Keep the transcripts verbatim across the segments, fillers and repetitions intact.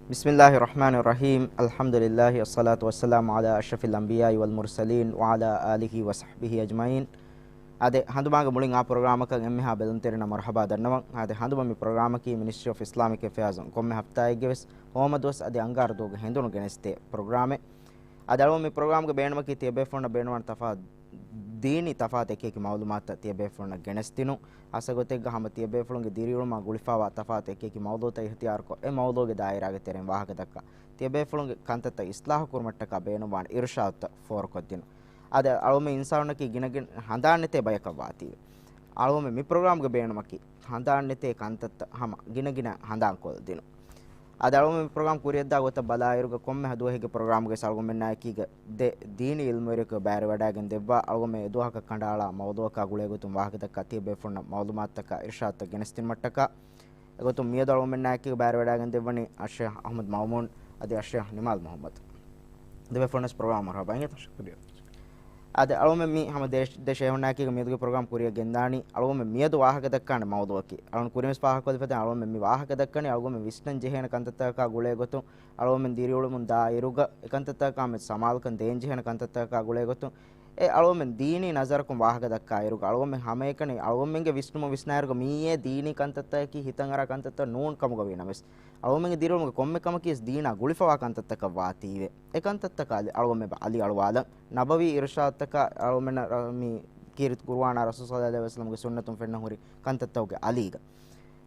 بسم الله الرحمن الرحيم. الحمد لله والصلاة والسلام على أشرف الأنبياء والمرسلين وعلى آله وصحبه أجمعين. އާދެ، ހަނދުމާގެ މުޅިން އާ ޕްރޮގްރާމަކަށް އެންމެހާ ބެލުންތެރިންނަށް މަރުޙަބާ ދަންނަވަން. އާދެ، ހަނދުމަ މި ޕްރޮގްރާމަކީ މިނިސްޓްރީ އޮފް އިސްލާމިކް އެފެއާޒުން ކޮންމެ ހަފްތާއެއްގެ ވެސް ހޯމަ ދުވަސް އަދި އަންގާރަ ދުވަހުގެ ހެނދުނު ގެނެސްދޭ ޕްރޮގްރާމެއް. އަދި އަޅުގަނޑު މި ޕްރޮގްރާމްގެ ބޭނުމަކީ ތިޔަބޭފުޅުންނަށް ބޭނުންވާނެ ތަފާތު ދީނީ ތަފާތު އެކިއެކި މައުލޫމާތުތައް ތިޔަބޭފުޅުންނަށް ގެނެސްދިނުން. ހާއްސަ ގޮތެއްގަ ހަމަ ތިޔަބޭފުޅުންގެ ދިރިއުޅުމާ ގުޅިފައިވާ ތަފާތު އެކިއެކި މައުޟޫޢުތައް އިހްތިޔާރުކޮށް، އެ މައުޟޫޢުގެ ދާއިރާގެ ތެރެއިން ވާހަކަ ދައްކާ، ތިޔަބޭފުޅުންގެ ކަންތައްތައް އިސްލާޙު ކުރުމަށްޓަކާ ބޭނުންވާނެ އިރުޝާދުތައް ފޯރުކޮށްދިނުން. އާދެ، އަޅުގަނޑުމެން އިންސާނުންނަކީ ގިނަގިނަ ހަނދާން ނެތޭ ބަޔަކަށް ވާތީވެ. އަޅުގަނޑުމެން މި ޕްރޮގްރާމްގެ ބޭނުމަކީ ހަނދާން ނެތޭ ކަންތައްތައް ހަމަ ގިނަގިނަ ހަނދާންކޮށްދިނުން. އަދި އަޅުގަނޑުމެން މި ޕްރޮގްރާމް ކުރިއަށްދާ ގޮތަށް ބަލާއިރުގަ ކޮންމެ ދުވަހެއްގެ ޕްރޮގްރާމްގައި އަޅުގަނޑުމެންނާއެކީގަ ދެ ދީނީ ޢިލްމުވެރިޔަކު ބައިވެރިވެވަޑައިގެން ދެއްވާ، އަޅުގަނޑުމެން އެ ދުވަހަކަށް ކަނޑައަޅާ މައުޟޫޢަކާ ގުޅޭގޮތުން ވާހަކަދައްކާ ތިޔަބޭފުޅުންނަށް މައުލޫމާތުތަކާ އިރުޝާދުތައް ގެނެސްދިނުމަށްޓަކާ، އެގޮތުން މިއަދު އަޅުގަނޑުމެންނާއެކީގަ ބައިވެރިވެވަޑައިގެން ދެއްވަނީ އައްޝޭޚް އަޙްމަދު މައުމޫން އަދި އައްޝޭޚް ނިމާލް މުޙައްމަދު. ދެބޭފުޅުންނަށް ޕްރޮގްރާމް މަރުޙަބާ އިނގޭތަ؟ ޝުކުރިއްޔާ. އާދެ، އަޅުގަނޑުމެން މި ހަމަ ދެ، ދެ ޝޭޚުންނާއެކީގަ މިއަދުގެ ޕްރޮގްރާމް ކުރިއަށް ގެންދާނީ. އަޅުގަނޑުމެން މިއަދު ވާހަކަ ދައްކާނެ މައުޟޫޢަކީ، އަޅުގަނޑު ކުރިންވެސް ފާހަގަކޮށްލިފަދަ އަޅުގަނޑުމެން މި ވާހަކަ ދައްކަނީ އަޅުގަނޑުމެން ވިސްނަން ޖެހޭނެ ކަންތައްތަކާ ގުޅޭގޮތުން، އަޅުގަނޑުމެން ދިރިއުޅުމުން ދާ އިރުގަ އެކަންތައްތަކާ މެދު ސަމާލުކަން ދޭންޖެހޭނެ ކަންތައްތަކާ ގުޅޭގޮތުން، އެ އަޅުގަނޑުމެން ދީނީ ނަޒަރަކުން ވާހަކަ ދައްކާ އިރުގަ އަޅުގަނޑުމެން ހަމައެކަނި އަޅުގަނޑުމެންގެ ވިސްނުމުން ވިސްނާއިރުގަ މިއީ ދީނީ ކަންތައްތަކަކީ ހިތަށް އަރާ ކަންތައްތައް ނޫން ކަމުގަ ވީނަމަވެސް، އަޅުގަނޑުމެންގެ ދިރިއުޅުމުގެ ކޮންމެ ކަމަކީވެސް ދީނާ ގުޅިފަވާ ކަންތައްތަކަށް ވާތީވެ. އެ ކަންތައްތަކަށް އަލި، އަޅުގަނޑުމެން އަލި އަޅުވާލަން. ނަބަވީ އިރުޝާދުތަކާ އަޅުގަނޑުމެންނަށް ރ-، މި ކީރިތި ޤުރުއާނާ ރަސޫލު ޞައްލަﷲު ޢަލައިހި ވަސައްލަމްގެ ސުންނަތުން ފެންނަ ހުރި ކަންތައްތަކުގެ އަލީގަ.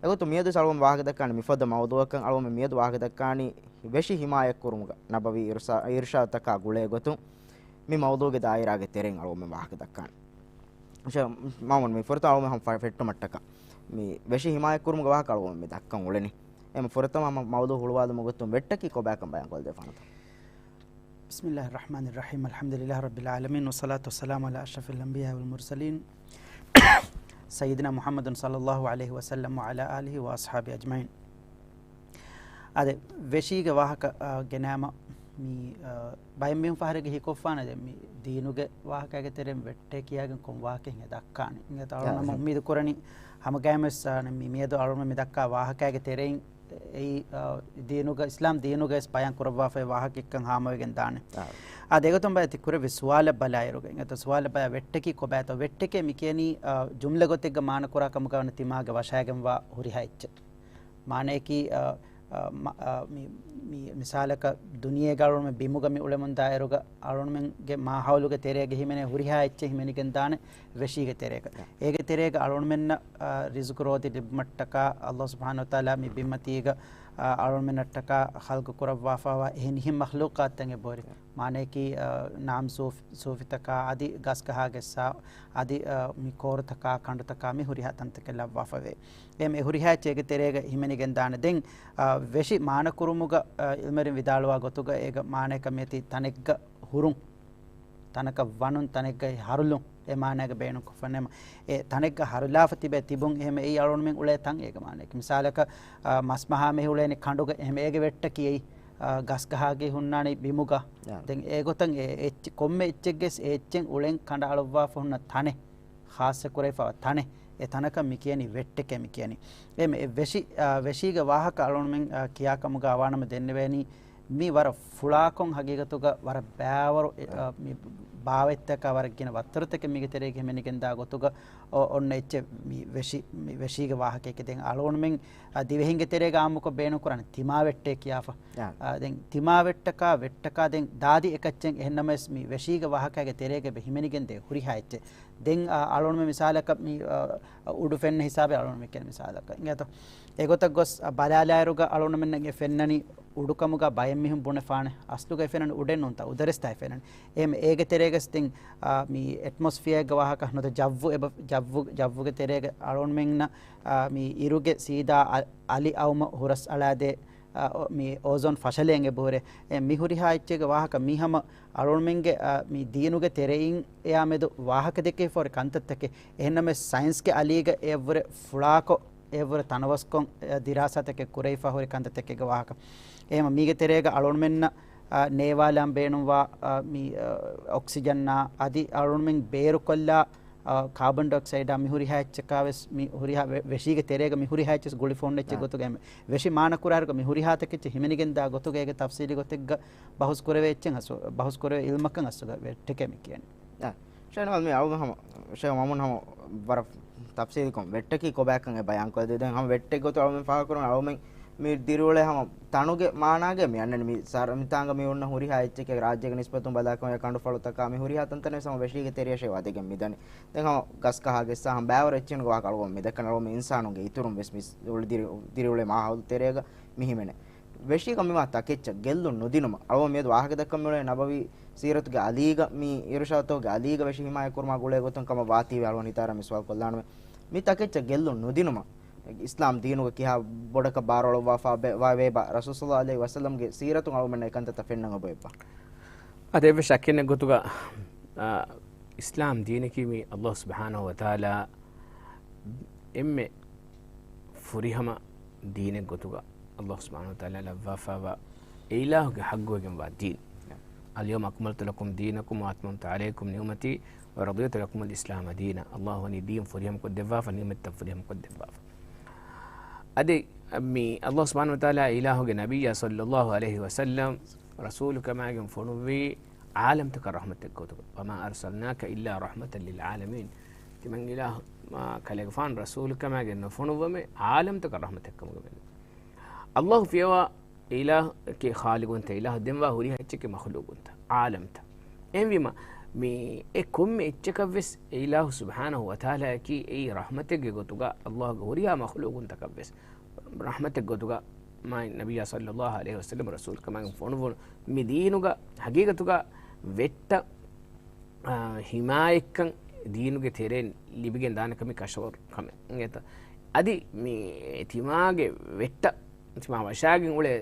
އެގޮތުން މިއަދު އަޅުގަނޑު ވާހަކަ ދައްކާނީ މިފަދަ މައުޟޫޢަކަށް. އަޅުގަނޑު މިއަދު ވާހަކަ ދައްކާނީ ވެށި ހިމާޔަތްކުރުމުގަ ނަބަވީ އިރުޝާ-، އިރުޝާދުތަކާ ގުޅޭ ގޮތުން މި މައުޟޫޢުގެ ދާއިރާގެ ތެރެއިން އަޅުގަނޑު ވާހަކަ ދައްކާނީ. މައުމޫން، މި ފުރަތަމަ އަޅުގަނޑު ފެ-، ފެއްޓުމަށްޓަކާ މި ވެށި ހިމާޔަތްކުރުމުގެ ވާހަކަ އަޅުގަނޑު މި ދައްކަން އުޅެނީ. އެމަ ފުރަތަމަ ހަމަ މައުޟޫޢު ހުޅުވާލުމުގެ ގޮތުން ވެއްޓަކީ ކޮބާކަން ބަޔާންކޮށްދެވޭނެތަ؟ بسم الله الرحمن الرحيم. الحمد لله رب العالمين، والصلاة والسلام على أشرف الأنبياء والمرسلين، سيدنا محمد صلى الله عليه وسلم وعلى آله وأصحابه أجمعين. އާދެ، ވެށީގެ ވާހަކަ، އާ، ގެނައިމަ މި، އާ، ބައެއް މީހުން ފަހަރެއްގަ ހީކޮށްފާނެ ދެން މި ދީނުގެ ވާހަކައިގެ ތެރެއިން ވެއްޓޭ ކިޔާގެން ކޮން ވާހަކައެއް ދައްކާނެ. އިނގޭތަ؟ އަޅުގަނޑު އާ، ހަމަ އުއްމީދު ކުރަނީ ހަމަގައިމުވެސް، އާ، މި މިއަދު އަޅުގަނޑު މި ދައްކާ ވާހަކައިގެ ތެރެއިން އެއީ، އާ، ދީނުގަ، އިސްލާމް ދީނުގައިވެސް ބަޔާން ކުރައްވާފައި ވާހަކައެއްކަން ހާމަވެގެން ދާނެ. އާ. އާ، އެގޮތުން ބައެއް ތި ކުރެއްވި ސުވާލަށް ބަލާއިރުގަ، އިނގޭތަ ސުވާލަށް ބަލާ ވެއްޓަކީ ކޮބާތޯ؟ ވެއްޓެކޭ މި ކިޔަނީ، އާ، ޖުމްލަ ގޮތެއްގަ މާނަ ކުރާ ކަމުގަ ވަނީ ތިމާގެ ވަށައިގެންވާ ހުރިހާ އެއްޗެއް. މާނަޔަކީ، އާ، އާ، މަ-، އާ، މި، މި މިސާލަކަށް ދުނިޔޭގަ އަޅުގަނޑުމެން ބިމުގަ މި އުޅެމުން ދާއިރުގަ އަޅުގަނޑުމެންގެ މާހައުލުގެ ތެރޭގަ ހިމެނޭ ހުރިހާ އެއްޗެއް ހިމެނިގެން ދާނެ ވެށީގެ ތެރޭގަ. އެއް. އޭގެ ތެރޭގަ އަޅުގަނޑުމެންނަށް، އާ، ރިޒުޤު ރޯދި ލިބުމަށްޓަކާ ﷲ ސުބްޙާނަހޫ ވަތަޢާލާ މި ބިންމަތީގަ، އާ، އަޅުގަނޑުމެންނަށްޓަކާ ޚަލްޤު ކުރައްވާފައިވާ އެހެނިހެން މަޚްލޫޤާތްތައް އެބަހުރި. އެއް. މާނަޔަކީ، އާ، ނާމް ސޫފި-، ސޫފިތަކާ އަދި ގަސްގަހާގެއްސާ އަދި، އާ، މި ކޯރުތަކާ ކަނޑުތަކާ މި ހުރިހާ ތަންތަކެއް ލައްވާފަވޭ. އެހެން އެ ހުރިހާ އެއްޗެއް އޭގެ ތެރޭގަ ހިމެނިގެން ދާނެ. ދެން، އާ، ވެށި މާނަ ކުރުމުގަ، އާ، އިލްމުވެރިން ވިދާޅުވާ ގޮތުގަ އޭގަ މާނަޔަކަށް މިއޮތީ ތަނެއްގަ ހުރުން، ތަނަކަށް ވަނުން، ތަނެއްގައި ހަރުލުން، އެ މާނައިގަ ބޭނުންކޮށްފަންނަމަ، އެ ތަނެއްގަ ހަރުލާފަ ތިބެ ތިބުން އެހެމެ އެއީ އަޅުގަނޑުމެން އުޅޭ ތަން އޭގެ މާނަޔަކީ. މިސާލަކަށް، އާ، މަސްމަހާ މެހި އުޅޭނެ ކަނޑުގަ އެހެމެ އޭގެ ވެއްޓަކީ އެއީ، އާ، ގަސްގަހާގައި ހުންނާނީ ބިމުގަ. އާ. ދެން އެގޮތަށް އެ އެއްޗެއް، ކޮންމެ އެއްޗެއްގެސް އެ އެއްޗެއް އުޅެން ކަނޑައަޅުއްވާފަ ހުންނަ ތަނެއް، ޚާއްޞަ ކުރެވިފައިވާ ތަނެއް، އެ ތަނަކަށް މި ކިޔަނީ ވެއްޓެކޭ މި ކިޔަނީ. އެ މެ-، އެ ވެށި، އާ، ވެށީގެ ވާހަކަ އަޅުގަނޑުމެން، އާ، ކިޔާ ކަމުގަ އަވާނަމަ ދެންނެވޭނީ މީ ވަރަށް ފުޅާކޮށް ހަގީގަތުގަ ވަރަށް ބައިވަރު، އެ، އާ، މި ބާވަތްތަކާ ވަރަށް ގިނަ ވައްތަރުތަކެއް މީގެ ތެރޭގަ ހިމެނިގެންދާ ގޮތުގަ އޮ-، އޮންނަ އެއްޗެއް މި ވެށި، މި ވެށީގެ ވާހަކައެކޭ. ދެން އަޅުގަނޑުމެން، އާ، ދިވެހިންގެ ތެރޭގަ އާއްމުކޮށް ބޭނުންކުރާނެ ތިމާވެއްޓޭ ކިޔާފަ. އާ. އާ، ދެން ތިމާވެއްޓަކާ، ވެއްޓަކާ ދެން ދާދި އެކައްޗެއް އެހެންނަމަވެސް މި ވެށީގެ ވާހަކައިގެ ތެރޭގަ އެބަ ހިމެނިގެންދޭ ހުރިހާ އެއްޗެއް. ދެން، އާ، އަޅުގަނޑުމެން މިސާލަކަށް މި، އާ، އުޑު ފެންނަ ހިސާބެއް އަޅުގަނޑު މި ކިޔަން މިސާލަކަށް. އިނގޭތޯ؟ އެގޮތަށް ގޮސް، އާ، ބަލާލާއިރުގަ އަޅުގަނޑުމެންނަށް އެ ފެންނަނީ އުޑުކަމުގަ ބައެއް މީހުން ބުނެފާނެ. އަސްލުގައި ފެންނަނީ އުޑެއް ނޫންތަ، އުދަރެސްތާ ފެންނަނީ. އެހެމެ އޭގެ ތެރޭގަސް ދެން، އާ، މި އެޓްމޮސްފިއާއެއްގެ ވާހަކަ ނުވަތަ ޖައްވު އެބަ-، ޖައްވު-، ޖައްވުގެ ތެރޭގަ އަޅުގަނޑުމެންނަށް، އާ، މި އިރުގެ ސީދާ އަ-، އަލި އައުމަށް ހުރަސް އަޅާދޭ، އާ، އޮ-، މި އޯޒޯން ފަށަލައިގެން އެބަހުރޭ. އެ މި ހުރިހާ އެއްޗެއްގެ ވާހަކަ މީ ހަމަ އަޅުގަނޑުމެންގެ، އާ، މި ދީނުގެ ތެރެއިން އެއާ މެދު ވާހަކަ ދެކެފަ ހުރި ކަންތައްތަކެއް. އެހެންނަމަވެސް ސައިންސްގެ އަލީގަ އެއަށްވުރެ ފުޅާކޮށް، އެއަށްވުރެ ތަނަވަސްކޮށް، އެ، ދިރާސާތަކެއް ކުރެވިފަ ހުރި ކަންތައްތަކެއްގެ ވާހަކަ. އެހެމަ މީގެ ތެރޭގަ އަޅުގަނޑުމެންނަށް، އާ، ނޭވާލާން ބޭނުންވާ، އާ، މި، އާ، އޮކްސިޖަންއާ އަދި އަޅުގަނޑުމެން ބޭރުކޮށްލާ، އާ، ކާބަން ޑައޮކްސައިޑާ މި ހުރިހާ އެއްޗަކާ ވެސް މި ހުރިހާ ވެ-، ވެށީގެ ތެރޭގަ މި ހުރިހާ އެއްޗެސް ގުޅިފަ އޮންނަ އެއްޗެއް ގޮތުގަ އެންމެ ވެށި މާނަ ކުރާއިރުގަ މި ހުރިހާ ތަކެއްޗެއް ހިމެނިގެންދާ ގޮތުގަ އޭގެ ތަފްސީލީ ގޮތެއްގަ ބަހުސް ކުރެވޭ އެއްޗެއް އަސް-، ބަހުސް ކުރެވޭ އިލްމަކަށް އަސްލުގަ ވެއްޓެކޭ މި ކިޔަނީ. އާ، ޝޭޚް ނިމާލް މި އަޅުގަނޑު ހަމަ، ޝޭޚް މައުމޫން ހަމަ ވަރަށް ތަފްސީލީކޮށް ވެއްޓަކީ ކޮބާކަން އެ ބަޔާން ކޮށްދޭ. ދެން ހަމަ ވެއްޓެއް ގޮތު އަޅުމެން ފާހަގަކުރަން އަޅުމެން މި ދިރިއުޅޭ ހަމަ ތަނުގެ މާނާގެ މި އަންނަނީ މި ސަރ-، މިތާނގަ މި އޮންނަ ހުރިހާ އެއްޗެކޭ ރާއްޖޭގެ ނިސްބަތުން ބަލާކަމަށް އެ ކަނޑުފަޅުތަކާ މި ހުރިހާ ތަންތަނެއް ވެސް ހަމަ ވެށީގެ ތެރެޔަށޭ ވަދެގެން މިދަނީ. ދެން ހަމަ ގަސް ކަހާ ގެއްސާ ހަމަ ބައިވަރު އެއްޗެއް ނުގޮވާކަށް އަޅުގަނޑު މި ދައްކަނީ އަޅުގަނޑު މި އިންސާނުންގެ އިތުރުން ވެސް މި ދިރި-، ދިރިއުޅޭ މާހައުލު ތެރޭގަ މި ހިމެނޭ. ވެށީގަ މިވާ ތަކެއްޗަށް ގެއްލުން ނުދިނުމަށް އަޅުގަނޑު މިއަދު ވާހަކަ ދައްކަން މިއުޅޭ ނަބަވީ ސީރަތުގެ އަލީގަ މި އިރުޝާދުގެ އަލީގަ ވެށި ހިމާޔަތް ކުރުމާ ގުޅޭ ގޮތުން ކަމަށް ވާތީވެ އަޅުގަނޑު ހިތާރަ މި ސުވާލު ކޮށްލާނަމޭ. މި ތަކެއްޗަށް ގެއްލުން ނުދިނުމަށް އިސްލާމް ދީނުގަ ކިހާ ބޮޑަކަށް ބާރުއަޅުއްވާފާ ބެ-، ވާ ވޭބާ؟ ރަސޫލު ޞައްލައްލާހު ޢަލައިހި ވަސައްލަމްގެ ސީރަތުން އަޅުގަނޑަށް އެކަންތައްތައް ފެންނަން އެބައޮތްބާ؟ އަދި އެއްވެސް ޝައްކެއް ނެތް ގޮތުގަ، އާ، އިސްލާމް ދީނަކީ މި ﷲ ސުބްޙާނަހޫ ވަތަޢާލާ އެންމެ ފުރިހަމަ ދީނެއް ގޮތުގަ ﷲ ސުބްޙާނަހޫ ވަތަޢާލާ ލައްވާފާވާ އެ އިލާހުގެ ޙައްޤުވެގެންވާ ދީން. اليوم أكملت لكم دينكم وأتممت عليكم نعمتي ورضيت لكم الإسلام دينا. ﷲ ވަނީ ދީން ފުރިހަމަކޮށްދެއްވާފަ، ނިޢުމަތްތައް ފުރިހަމަކޮށްދެއްވާފަ. އަދި މި ﷲ ސުބްޙާނަހޫ ވަތަޢާލާ އިލާހުގެ ނަބިއްޔާ ޞައްލައްލާހު ޢަލައިހި ވަސައްލަމް ރަސޫލުކަމާގެން ފޮނުއްވީ ޢާލަމްތަކަށް ރަޙްމަތެއް ގޮތުގަ. وما أرسلناك إلا رحمة للعالمين. ތިމަން އިލާހު މާ ކަލޭގެފާނު ރަސޫލުކަމާގެން ނުފޮނުއްވަމޭ، ޢާލަމްތަކަށް ރަޙްމަތެއްކަމުގަ މެނު. ﷲ ފިޔަވާ އިލާހަކީ ޚާލިޤުންތެ އިލާހު ދެންވާ ހުރިހާ އެއްޗެކޭ މަޚްލޫޤުންތައް، ޢާލަމްތައް. އެހެންވީމަ، މި އެ ކޮންމެ އެއްޗަކަށްވެސް އެ އިލާހު ސުބްޙާނަހޫ ވަތަޢާލާއަކީ އެއީ ރަޙްމަތެއްގެ ގޮތުގަ ﷲގެ ހުރިހާ މަޚްލޫޤުންތަކަށްވެސް ރަޙްމަތެއް ގޮތުގަ މާތް ނަބިއްޔާ ޞައްލައްލާހު ޢަލައިހި ވަސައްލަމް ރަސޫލުކަމާގެން ފޮނުއްވުނު މި ދީނުގަ ހަގީގަތުގަ ވެއްޓަށް، އާ، ހިމާޔަތްކަން ދީނުގެ ތެރެއިން ލިބިގެން ދާނެ ކަމެއް ކަށަވަރު ކަމެއް އިނގޭތަ؟ އަދި މި ތިމާގެ ވެއްޓަށް ތިމާ ވަށާގެން އުޅޭ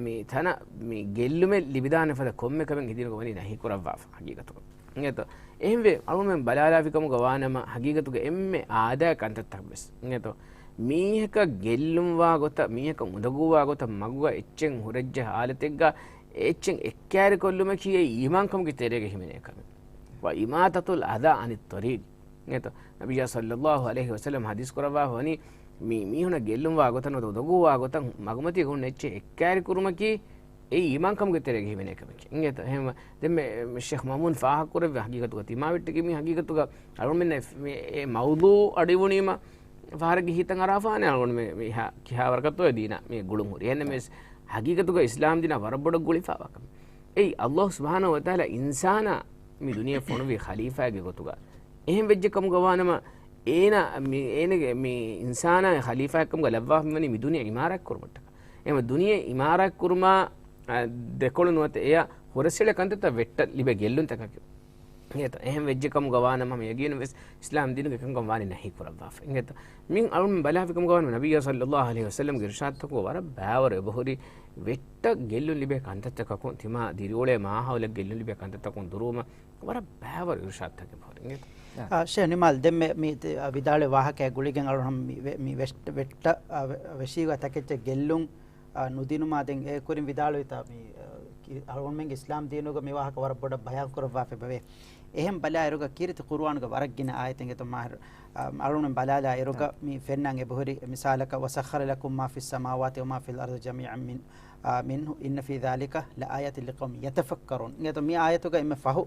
މި ތަނަށް މި ގެއްލުމެއް ލިބިދާނެ ފަދަ ކޮންމެ ކަމެއް އެ ދީނުގަ ވަނީ ނަހީ ކުރައްވާފަ ހަގީގަތުގަ. އިނގޭތޯ؟ އެހެންވެ، އަޅުމެން ބަލާލާފިކަމުގަ ވާނަމަ، ހަގީގަތުގަ އެންމެ އާދައި ކަންތައްތައް ވެސް، އިނގޭތޯ؟ މީހަކަށް ގެއްލުންވާ ގޮތަށް، މީހަކަށް އުނދަގޫވާ ގޮތަށް މަގުގަ އެއްޗެއް ހުރެއްޖެ ހާލަތެއްގަ، އެ އެއްޗެއް އެއްކާރިކޮށްލުމަކީ އެއީ އީމާންކަމުގެ ތެރޭގަ ހިމެނޭ ކަމެއް. وإماطة الأذى عن الطريق. އިނގޭތޯ؟ ނަބިއްޔާ ޞައްލައްލާހު ޢަލައިހި ވަސައްލަމް ޙަދީޘް ކުރައްވާފަ ވަނީ، މި މީހުނަށް ގެއްލުންވާ ގޮތަށް ނުވަތަ އުނދަގޫވާ ގޮތަށް މަގުމަތީގަ ހުންނަ އެއްޗެއް އެއްކާރި ކުރުމަކީ، އެއީ އީމާންކަމުގެ ތެރޭގަ ހިމެނޭ ކަމެކޭ. އިނގޭތޯ؟ އެހެންވެ، ދެން މި، މި ޝޭޚް މައުމޫން ފާހަގަކުރެއްވި ހަގީގަތުގަ ތިމާ ވެއްޓެކޭ މި ހަގީގަތުގަ އަޅުމެންނަށް މި، އެ މައުޟޫޢު އަޑުއިވުނީމަ ފަހަރެއްގެ ހިތަށް އަރާފާނެ އަޅުގަނޑު މި، މި ހާ-، ކިހާ ވަރަކަށްތޯ ދީނަށް މި ގުޅުން ހުރި. އެހެންނަމަވެސް ހަގީގަތުގަ އިސްލާމް ދީނަށް ވަރަށް ބޮޑަށް ގުޅިފާވާ ކަމެއް. އެއީ، ﷲ ސުބްޙާނަހޫ ވަތަޢާލާ އިންސާނާ މި ދުނިޔެ ފޮނުވި ޚަލީފާގެ ގޮތުގަ. އެހެން ވެއްޖެ ކަމުގަ ވާނަމަ، އޭނާ މި، އޭނަގެ މި އިންސާނާ ޚަލީފާއެއް ކަމުގަ ލައްވާފަ މިވަނީ މި ދުނިޔެ އިމާރާތް ކުރުމަށްޓަކާ. އެހެން ދުނިޔެ އިމާރާތް ކުރުމާ، އަ، ދެކޮޅު ނުވަތަ އެޔަށް ހުރަސްއެޅޭ ކަންތައްތައް ވެއްޓަށް ލިބޭ ގެއްލުންތަކަކީ. އިނގޭތޯ؟ އެހެން ވެއްޖެ ކަމުގަ ވާނަމަ ހަމަ ޔަގީނުން ވެސް އިސްލާމް ދީނުގެ އެކަންކަން ވާނީ ނަހީ ކުރައްވާފަ. އިނގޭތޯ؟ މި އަޅުން ބަލާފި ކަމުގަ ވާނަމަ ނަބިއްޔާ ޞައްލައްލާހު ޢަލައިހި ވަސައްލަމްގެ އިރުޝާދުތަކުގަ ވަރަށް ބައިވަރު އެބަހުރި ވެއްޓަށް ގެއްލުން ލިބޭ ކަންތައްތަކަކުން، ތިމާ ދިރިއުޅޭ މާހައުލަށް ގެއްލުން ލިބޭ ކަންތައްތަކުން ދުރުވުމަށް ވަރަށް ބައިވަރު އިރުޝާދުތަކެއް ބަހުރި. އާ، ޝޭޚް ނިމާލް، ދެންމެ މި ތި-، އާ، ވިދާޅުވި ވާހަކައާ ގުޅިގެން އަޅުން ހަމަ މި ވެ-، މި ވެސް-، ވެއްޓަށް، އާ، ވެ-، ވެށީގަ ތަކެއްޗެއް ގެއްލުން، އާ، ނުދިނުމާ ދެން އެ ކުރިން ވިދާޅުވިތާ މި، އާ، ކި-، އަޅުގަނޑުމެންގެ އިސްލާމް ދީނުގަ މި ވާހަކަ ވަރަށް ބޮޑަށް ބަޔާން ކުރައްވާފައި ބެވޭ. އެހެން ބަލާއިރުގަ ކީރިތި ޤުރުއާނުގެ ވަރަށް ގިނަ އާޔަތެއް އިނގޭތޯ މާހިރު، އާ، އަޅުން ބަލާލާއިރުގަ މި ފެންނަން އެބަހުރި މިސާލަކަށް، وسخر لكم ما في السماوات وما في الأرض جميعا من، އާ، منه إن في ذلك لآيات لقوم يتفكرون. އިނގޭތޯ މި އާޔަތުގަ އެންމެ ފަހު،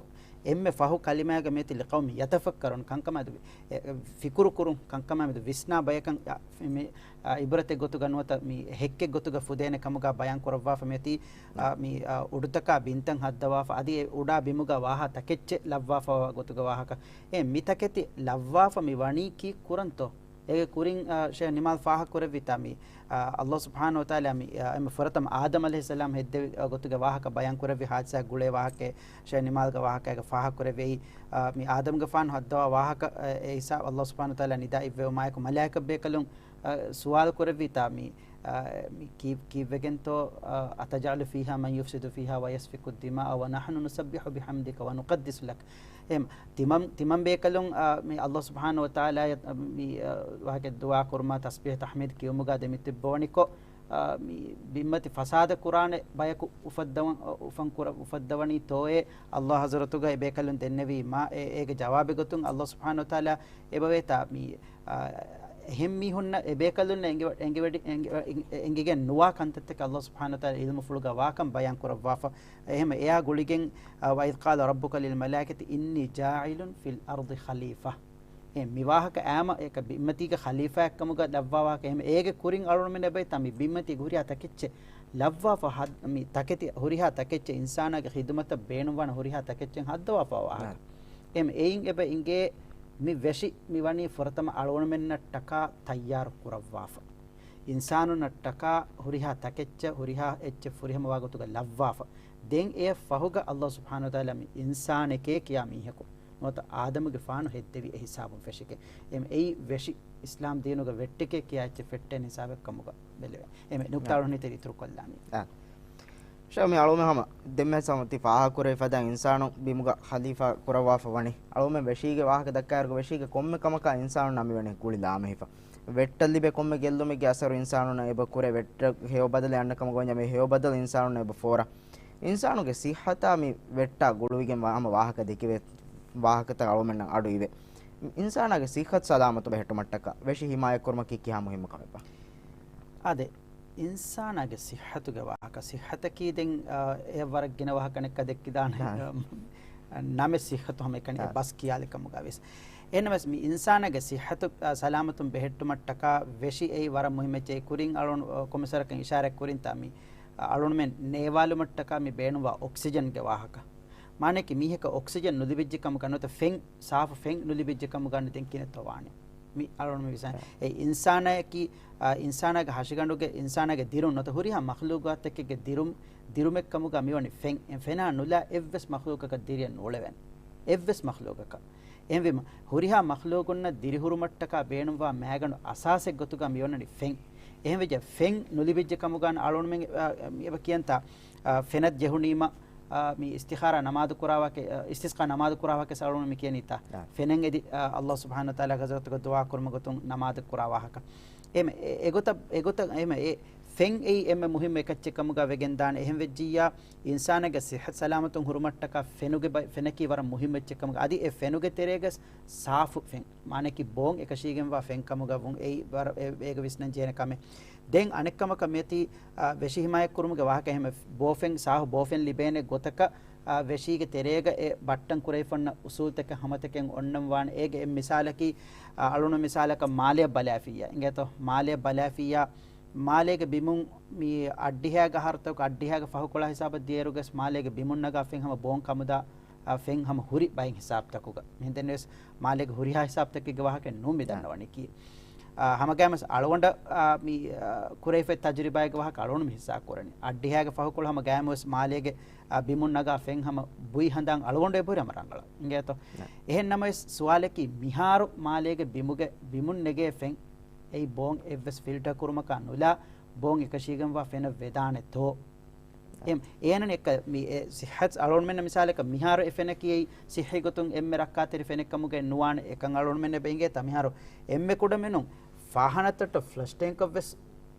އެންމެ ފަހު ކަލިމާގަ މިއޮތީ لقوم يتفكرون، ކަންކަމާ މެދު، އެ، އެ، ފިކުރު ކުރުން، ކަންކަމާ މެދު ވިސްނާ ބަޔަކަށް، އާ، މި، އާ، އިބްރަތެއް ގޮތުގަ ނުވަތަ މި ހެއްކެއް ގޮތުގަ ފުދޭނެ ކަމުގަ ބަޔާން ކުރައްވާފަ މިއޮތީ، އާ، މި، އާ، އުޑުތަކާ ބިންތައް ހައްދަވާފަ، އަދި އެ އުޑާ ބިމުގަ ވާހާ ތަކެއްޗެއް ލައްވާފަ ގޮތުގަ ވާހަކަ. އެ މި ތަކެތި ލައްވާފަ މި ވަނީ ކީއް ކުރަންތޯ؟ އޭގެ ކުރިން، އާ، ޝޭޚް ނިމާލް ފާހަގަކުރެއްވިތާ މި، އާ، ﷲ ސުބްޙާނަހޫ ވަތަޢާލާ މި، އާ، އެންމެ ފުރަތަމަ އާދަމް ޢަލައިހިއްސަލާމް ހެއްދެވި، އާ، ގޮތުގެ ވާހަކަ ބަޔާން ކުރެއްވި ހާދިސާ ގުޅޭ ވާހަކައެއް ޝޭޚް ނިމާލްގެ ވާހަކައިގަ ފާހަގަކުރެއްވި. އާ، މި އާދަމްގެފާނު ހައްދަވާ ވާހަކަ، އާ، އެ ހިސާބަށް ﷲ ސުބްޙާނަހޫ ވަތަޢާލާ ނިދާ އިއްވެވުމާއެކު މަލާއިކަ ބޭކަލުން، އާ، ސުވާލު ކުރެއްވިތާ މި، އާ، މި ކީ-، ކީއްވެގެންތޯ، އާ، أتجعل فيها من يفسد فيها ويسفك الدماء ونحن نسبح بحمدك ونقدس لك. އެހެން ތިމަން، ތިމަން ބޭކަލުން، އާ، މި ﷲ ސުބްޙާނަހޫ ވަތަޢާލާ، އާ، މި، އާ، ވާހަކަ ދުޢާ ކުރުމާ، ތަސްބީޙު ތަޙްމީދު ކިޔުމުގަ ދެ މި ތިއްބަވަނިކޮށް، އާ، މި ބިންމަތި ފަސާދަ ކުރާނެ ބަޔަކު އުފައްދަވަން، އުފަން ކުރަ، އުފައްދަވަނީ ތޯއޭ؟ އައްލާހު ޙަޟްރަތުގަ އެބޭކަލުން ދެންނެވީ މާ، އެ، އޭގެ ޖަވާބެއް ގޮތުން އައްލާހު ސުބްޙާނަހު ވަތަޢާލާ އެބަވޭތާ މި، އާ، އެހެން މީހުންނަށް އެބޭކަލުންނަށް އެނގިވަ، އެނގިވަޑި، އެނގި، އެނގިގެން ނުވާ ކަންތައްތަކެއް އައްލާހު ސުބްޙާނަހު ވަތަޢާލާ ޢިލްމުފުޅުގަ ވާކަން ބަޔާން ކުރައްވާފަ. އެހެން އެއާ ގުޅިގެން، އާ، وَإِذْ قَالَ رَبُّكَ لِلْمَلَائِكَةِ إِنِّي جَاعِلٌ فِي الْأَرْضِ خَلِيفَةً. އެ މި ވާހަކަ އާމަ އެކަ ބިންމަތީގެ ޚަލީފާއެއްކަމުގަ ލައްވާ ވާހަކަ. އެހެން އޭގެ ކުރިން އަޅުގަނޑުމެން އެބައިތާ މި ބިންމަތީގެ ހުރިހާ ތަކެއްޗެއް ލައްވާފަ ހަދ، މި ތަކެތި ހުރިހާ ތަކެއްޗެއް އިންސާނާގެ ޚިދުމަތަށް ބޭނުންވާނެ ހުރިހާ ތަކެއްޗެއް ހައްދަވާފަ ވާހަކަ. އެހެން އެއިން އެބަ އިނގޭ މި ވެށި މި ވަނީ ފުރަތަމަ އަޅުގަނޑުމެންނަށްޓަކާ ތައްޔާރު ކުރައްވާފަ. އިންސާނުންނަށްޓަކާ ހުރިހާ ތަކެއްޗެއް، ހުރިހާ އެއްޗެއް ފުރިހަމަވާ ގޮތުގަ ލައްވާފަ. ދެން އެއަށް ފަހުގަ އައްލާހު ސުބްޙާނަހު ވަތަޢާލާ މި އިންސާނެކޭ ކިޔާ މީހަކު ނުވަތަ އާދަމުގެފާނު ހެއްދެވި އެ ހިސާބުން ފެށިގެން. އެމް އެއީ ވެށި އިސްލާމް ދީނުގަ ވެއްޓެކޭ ކިޔާ އެއްޗެއް ފެއްޓޭނެ ހިސާބެއް ކަމުގަ ބެލެވޭ. އެމް އެ ނުކްތާ އާ. އަޅުގަނޑު ހިތަށް އިތުރު ކޮށްލާނީ. އާ. ޝައު މި އަޅުމެ ހަމަ ދެންމެ ސަމަ ތި ފާހަ ކުރެވި ފަދަ އިންސާނު ބިމުގަ ޚަލީފާ ކުރައްވާފަ ވަނީ. އަޅުމެ ވެށީގެ ވާހަކަ ދައްކާއިރުގަ ވެށީގެ ކޮންމެ ކަމަކާ އިންސާނުންނާ މިވަނީ ގުޅި ލާމެހިފަ. ވެއްޓަށް ލިބޭ ކޮންމެ ގެއްލުމެއްގެ އަސަރު އިންސާނުންނަށް އެބަ ކުރޭ. ވެއްޓަށް ހެޔޮ ބަދަލެއް އަންނަ ކަމަށް ގޮވަންޏާ މި ހެޔޮ ބަދަލު އިންސާނުންނަށް އެބަ ފޯރާ. އިންސާނުގެ ސިއްހަތާ މި ވެއްޓާ ގުޅުވިގެން ވާ ހަމަ ވާހަކަ ދެކެވޭ ވާހަކަތައް އަޅުމެންނަށް އަޑު އިވޭ. އިންސާނާގެ ސިއްހަތު ސަލާމަތު ބެހެއްޓުމަށްޓަކާ ވެށި ހިމާޔަތްކުރުމަކީ ކިހާ މުހިއްމު ކަމެއްބާ؟ އާދެ، އިންސާނާގެ ސިއްހަތުގެ ވާހަކަ، ސިއްހަތަކީ ދެން، އާ، އެ ވަރަށް ގިނަ ވާހަކަ ނެއްކަ ދެއްކިދާނެ، އާ. އާ، ނަމެއް ސިއްހަތު ހަމަ އެކަނި އާ. ބަސް ކިޔާލި ކަމުގަ ވެސް. އެހެންނަމަވެސް މި އިންސާނާގެ ސިއްހަތު، އާ، ސަލާމަތުން ބެހެއްޓުމަށްޓަކާ ވެށި އެއީ ވަރަށް މުހިއްމެއްޗެއް. ކުރިން އަޅުން، އާ، ކޮމިސަރަކަށް އިޝާރަތް ކުރިންތާ މި، އާ، އަޅުންމެން ނޭވާލުމަށްޓަކާ މި ބޭނުންވާ އޮކްސިޖަންގެ ވާހަކަ. މާނައަކީ މީހަކަށް އޮކްސިޖަން ނުލިބިއްޖެ ކަމުގަ ނުވަތަ ފެން، ސާފު ފެން ނުލިބިއްޖެ ކަމުގަ ދެން ކިހިނެއްތޯ ވާނެ؟ މި އަޅުން މި ވިސާ. އެ އިންސާނާއަކީ، އާ، އިންސާނާގެ ހަށިގަނޑުގެ، އިންސާނާގެ ދިރުން ނުވަތަ ހުރިހާ މަޚްލޫގާތަކެއްގެ ދިރުން، ދިރުމެއްކަމުގަ މިވަނީ ފެން. އެ ފެނާ ނުލާ އެއްވެސް މަޚްލޫގަކަށް ދިރިއެއް ނޫޅެވޭނެ. އެއްވެސް މަޚްލޫގަކަށް. އެހެންވީމަ، ހުރިހާ މަޚްލޫގުންނަށް ދިރިހުރުމަށްޓަކާ ބޭނުންވާ މައިގަނޑު އަސާސެއް ގޮތުގަ މިވަނީ ފެން. އެހެންވެއްޖެ ފެން ނުލިބިއްޖެ ކަމުގަ އަޅުންމެން، އާ، އެބަ ކިޔަންތާ، އާ، ފެނަށް ޖެހުނީމަ، އާ، މި އިސްތިޚާރާ ނަމާދު ކުރާ ވާހަކަ، އާ، އިސްތިސްޤާ ނަމާދު ކުރާ ވާހަކަ އަޅުން މި ކިޔަނީތާ. އާ. ފެނެއް އެދި، އާ، އައްލާހު ސުބްޙާނަހު ވަތަޢާލާގެ ޙަޟްރަތުގަ ދުޢާ ކުރުމުގެ ގޮތުން ނަމާދު ކުރާ ވާހަކަ. އެމެ، އެ، އެގޮތަށް، އެގޮތަށް، އެމެ، އެ ފެން އެއީ އެންމެ މުހިއްމު އެކައްޗެއް ކަމުގަ ވެގެންދާނެ. އެހެން ވެއްޖިއްޔާ، އިންސާނެއްގެ ސިއްހަތު ސަލާމަތުން ހުރުމަށްޓަކާ ފެނުގެ ބައި، ފެނަކީ ވަރަށް މުހިއްމު އެއްޗެއް ކަމުގަ. އަދި އެ ފެނުގެ ތެރޭގަސް ސާފު ފެން. މާނައަކީ ބޯން އެކަށީގެންވާ ފެން ކަމުގަ ވުން އެއީ ވަރަށް އެ، އޭގަ ވިސްނަން ޖެހޭނެ ކަމެއް. ދެން އަނެއްކަމަކަށް މިއޮތީ، އާ، ވެށި ހިމާޔަތްކުރުމުގެ ވާހަކަ އެހެން ބޯފެން، ސާފު ބޯފެން ލިބޭނެ ގޮތަކަށް، އާ، ވެށީގެ ތެރޭގަ އެ ބައްޓަން ކުރެވިފަންނަ އުސޫލުތަކެއް ހަމަތަކެއް އޮންނަން ވާނެ. އޭގެ އެއް މިސާލަކީ، އާ، އަޅުން މިސާލަކަށް މާލެއަށް ބަލާފިއްޔާ. އިނގޭތޯ، މާލެއަށް ބަލާފިއްޔާ، މާލޭގެ ބިމުން މި އައްޑިހައިގެ އަހަރުތަކު އައްޑިހައިގެ ފަހުކޮޅާ ހިސާބަށް ދިޔައިރުގަސް މާލޭގެ ބިމުން ނަގާ ފެން ހަމަ ބޯން ކަމުދާ، އާ، ފެން ހަމަ ހުރި ބައިން ހިސާބުތަކުގަ. މިހެން ދެންވެސް މާލޭގެ ހުރިހާ ހިސާބުތަކެއްގެ ވާހަކަ ނޫން މި އާ. ދަންނަވަނީކީ. އާ، ހަމަގައިމުވެސް އަޅުގަނޑަށް، އާ، މި، އާ، ކުރެވިފައި ތަޖުރިބާއެއްގެ ވާހަކަ އަޅުގަނޑު މި ހިއްސާ ކުރަނީ. އައްޑިހައިގެ ފަހުކޮޅު ހަމަ ގައިމުވެސް މާލޭގެ، އާ، ބިމުން ނަގާ ފެން ހަމަ ބުއި ހަނދާން އަޅުގަނޑު އެބަހުރި ހަމަ ރަނގަޅަށް. އިނގޭތޯ؟ ނަ. އެހެން ނަމަވެސް ސުވާލަކީ މިހާރު މާލޭގެ ބިމުގެ، ބިމުން ނެގޭ ފެން އެއީ ބޯން އެއްވެސް ފިލްޓަރ ކުރުމަކާ ނުލާ ބޯން އެކަށީގެންވާ ފެނަށް ވެދާނެތޯ؟ އެ، އޭނަން އެއްކަ މި، އެ، ސިއްހަތް އަޅުގަނޑުމެންނަށް މިސާލަކަށް މިހާރު އެ ފެނަކީ އެއީ ސިއްހީ ގޮތުން އެންމެ ރައްކާތެރި ފެނެއްކަމުގައި ނުވާނެ. އެކަން އަޅުގަނޑުމެން އެބަ އިނގޭތާ މިހާރު އެންމެ ކުޑަމިނުން ފާހަނަތައްޓަށް ފްލަޝް ޓޭންކަށް ވެސް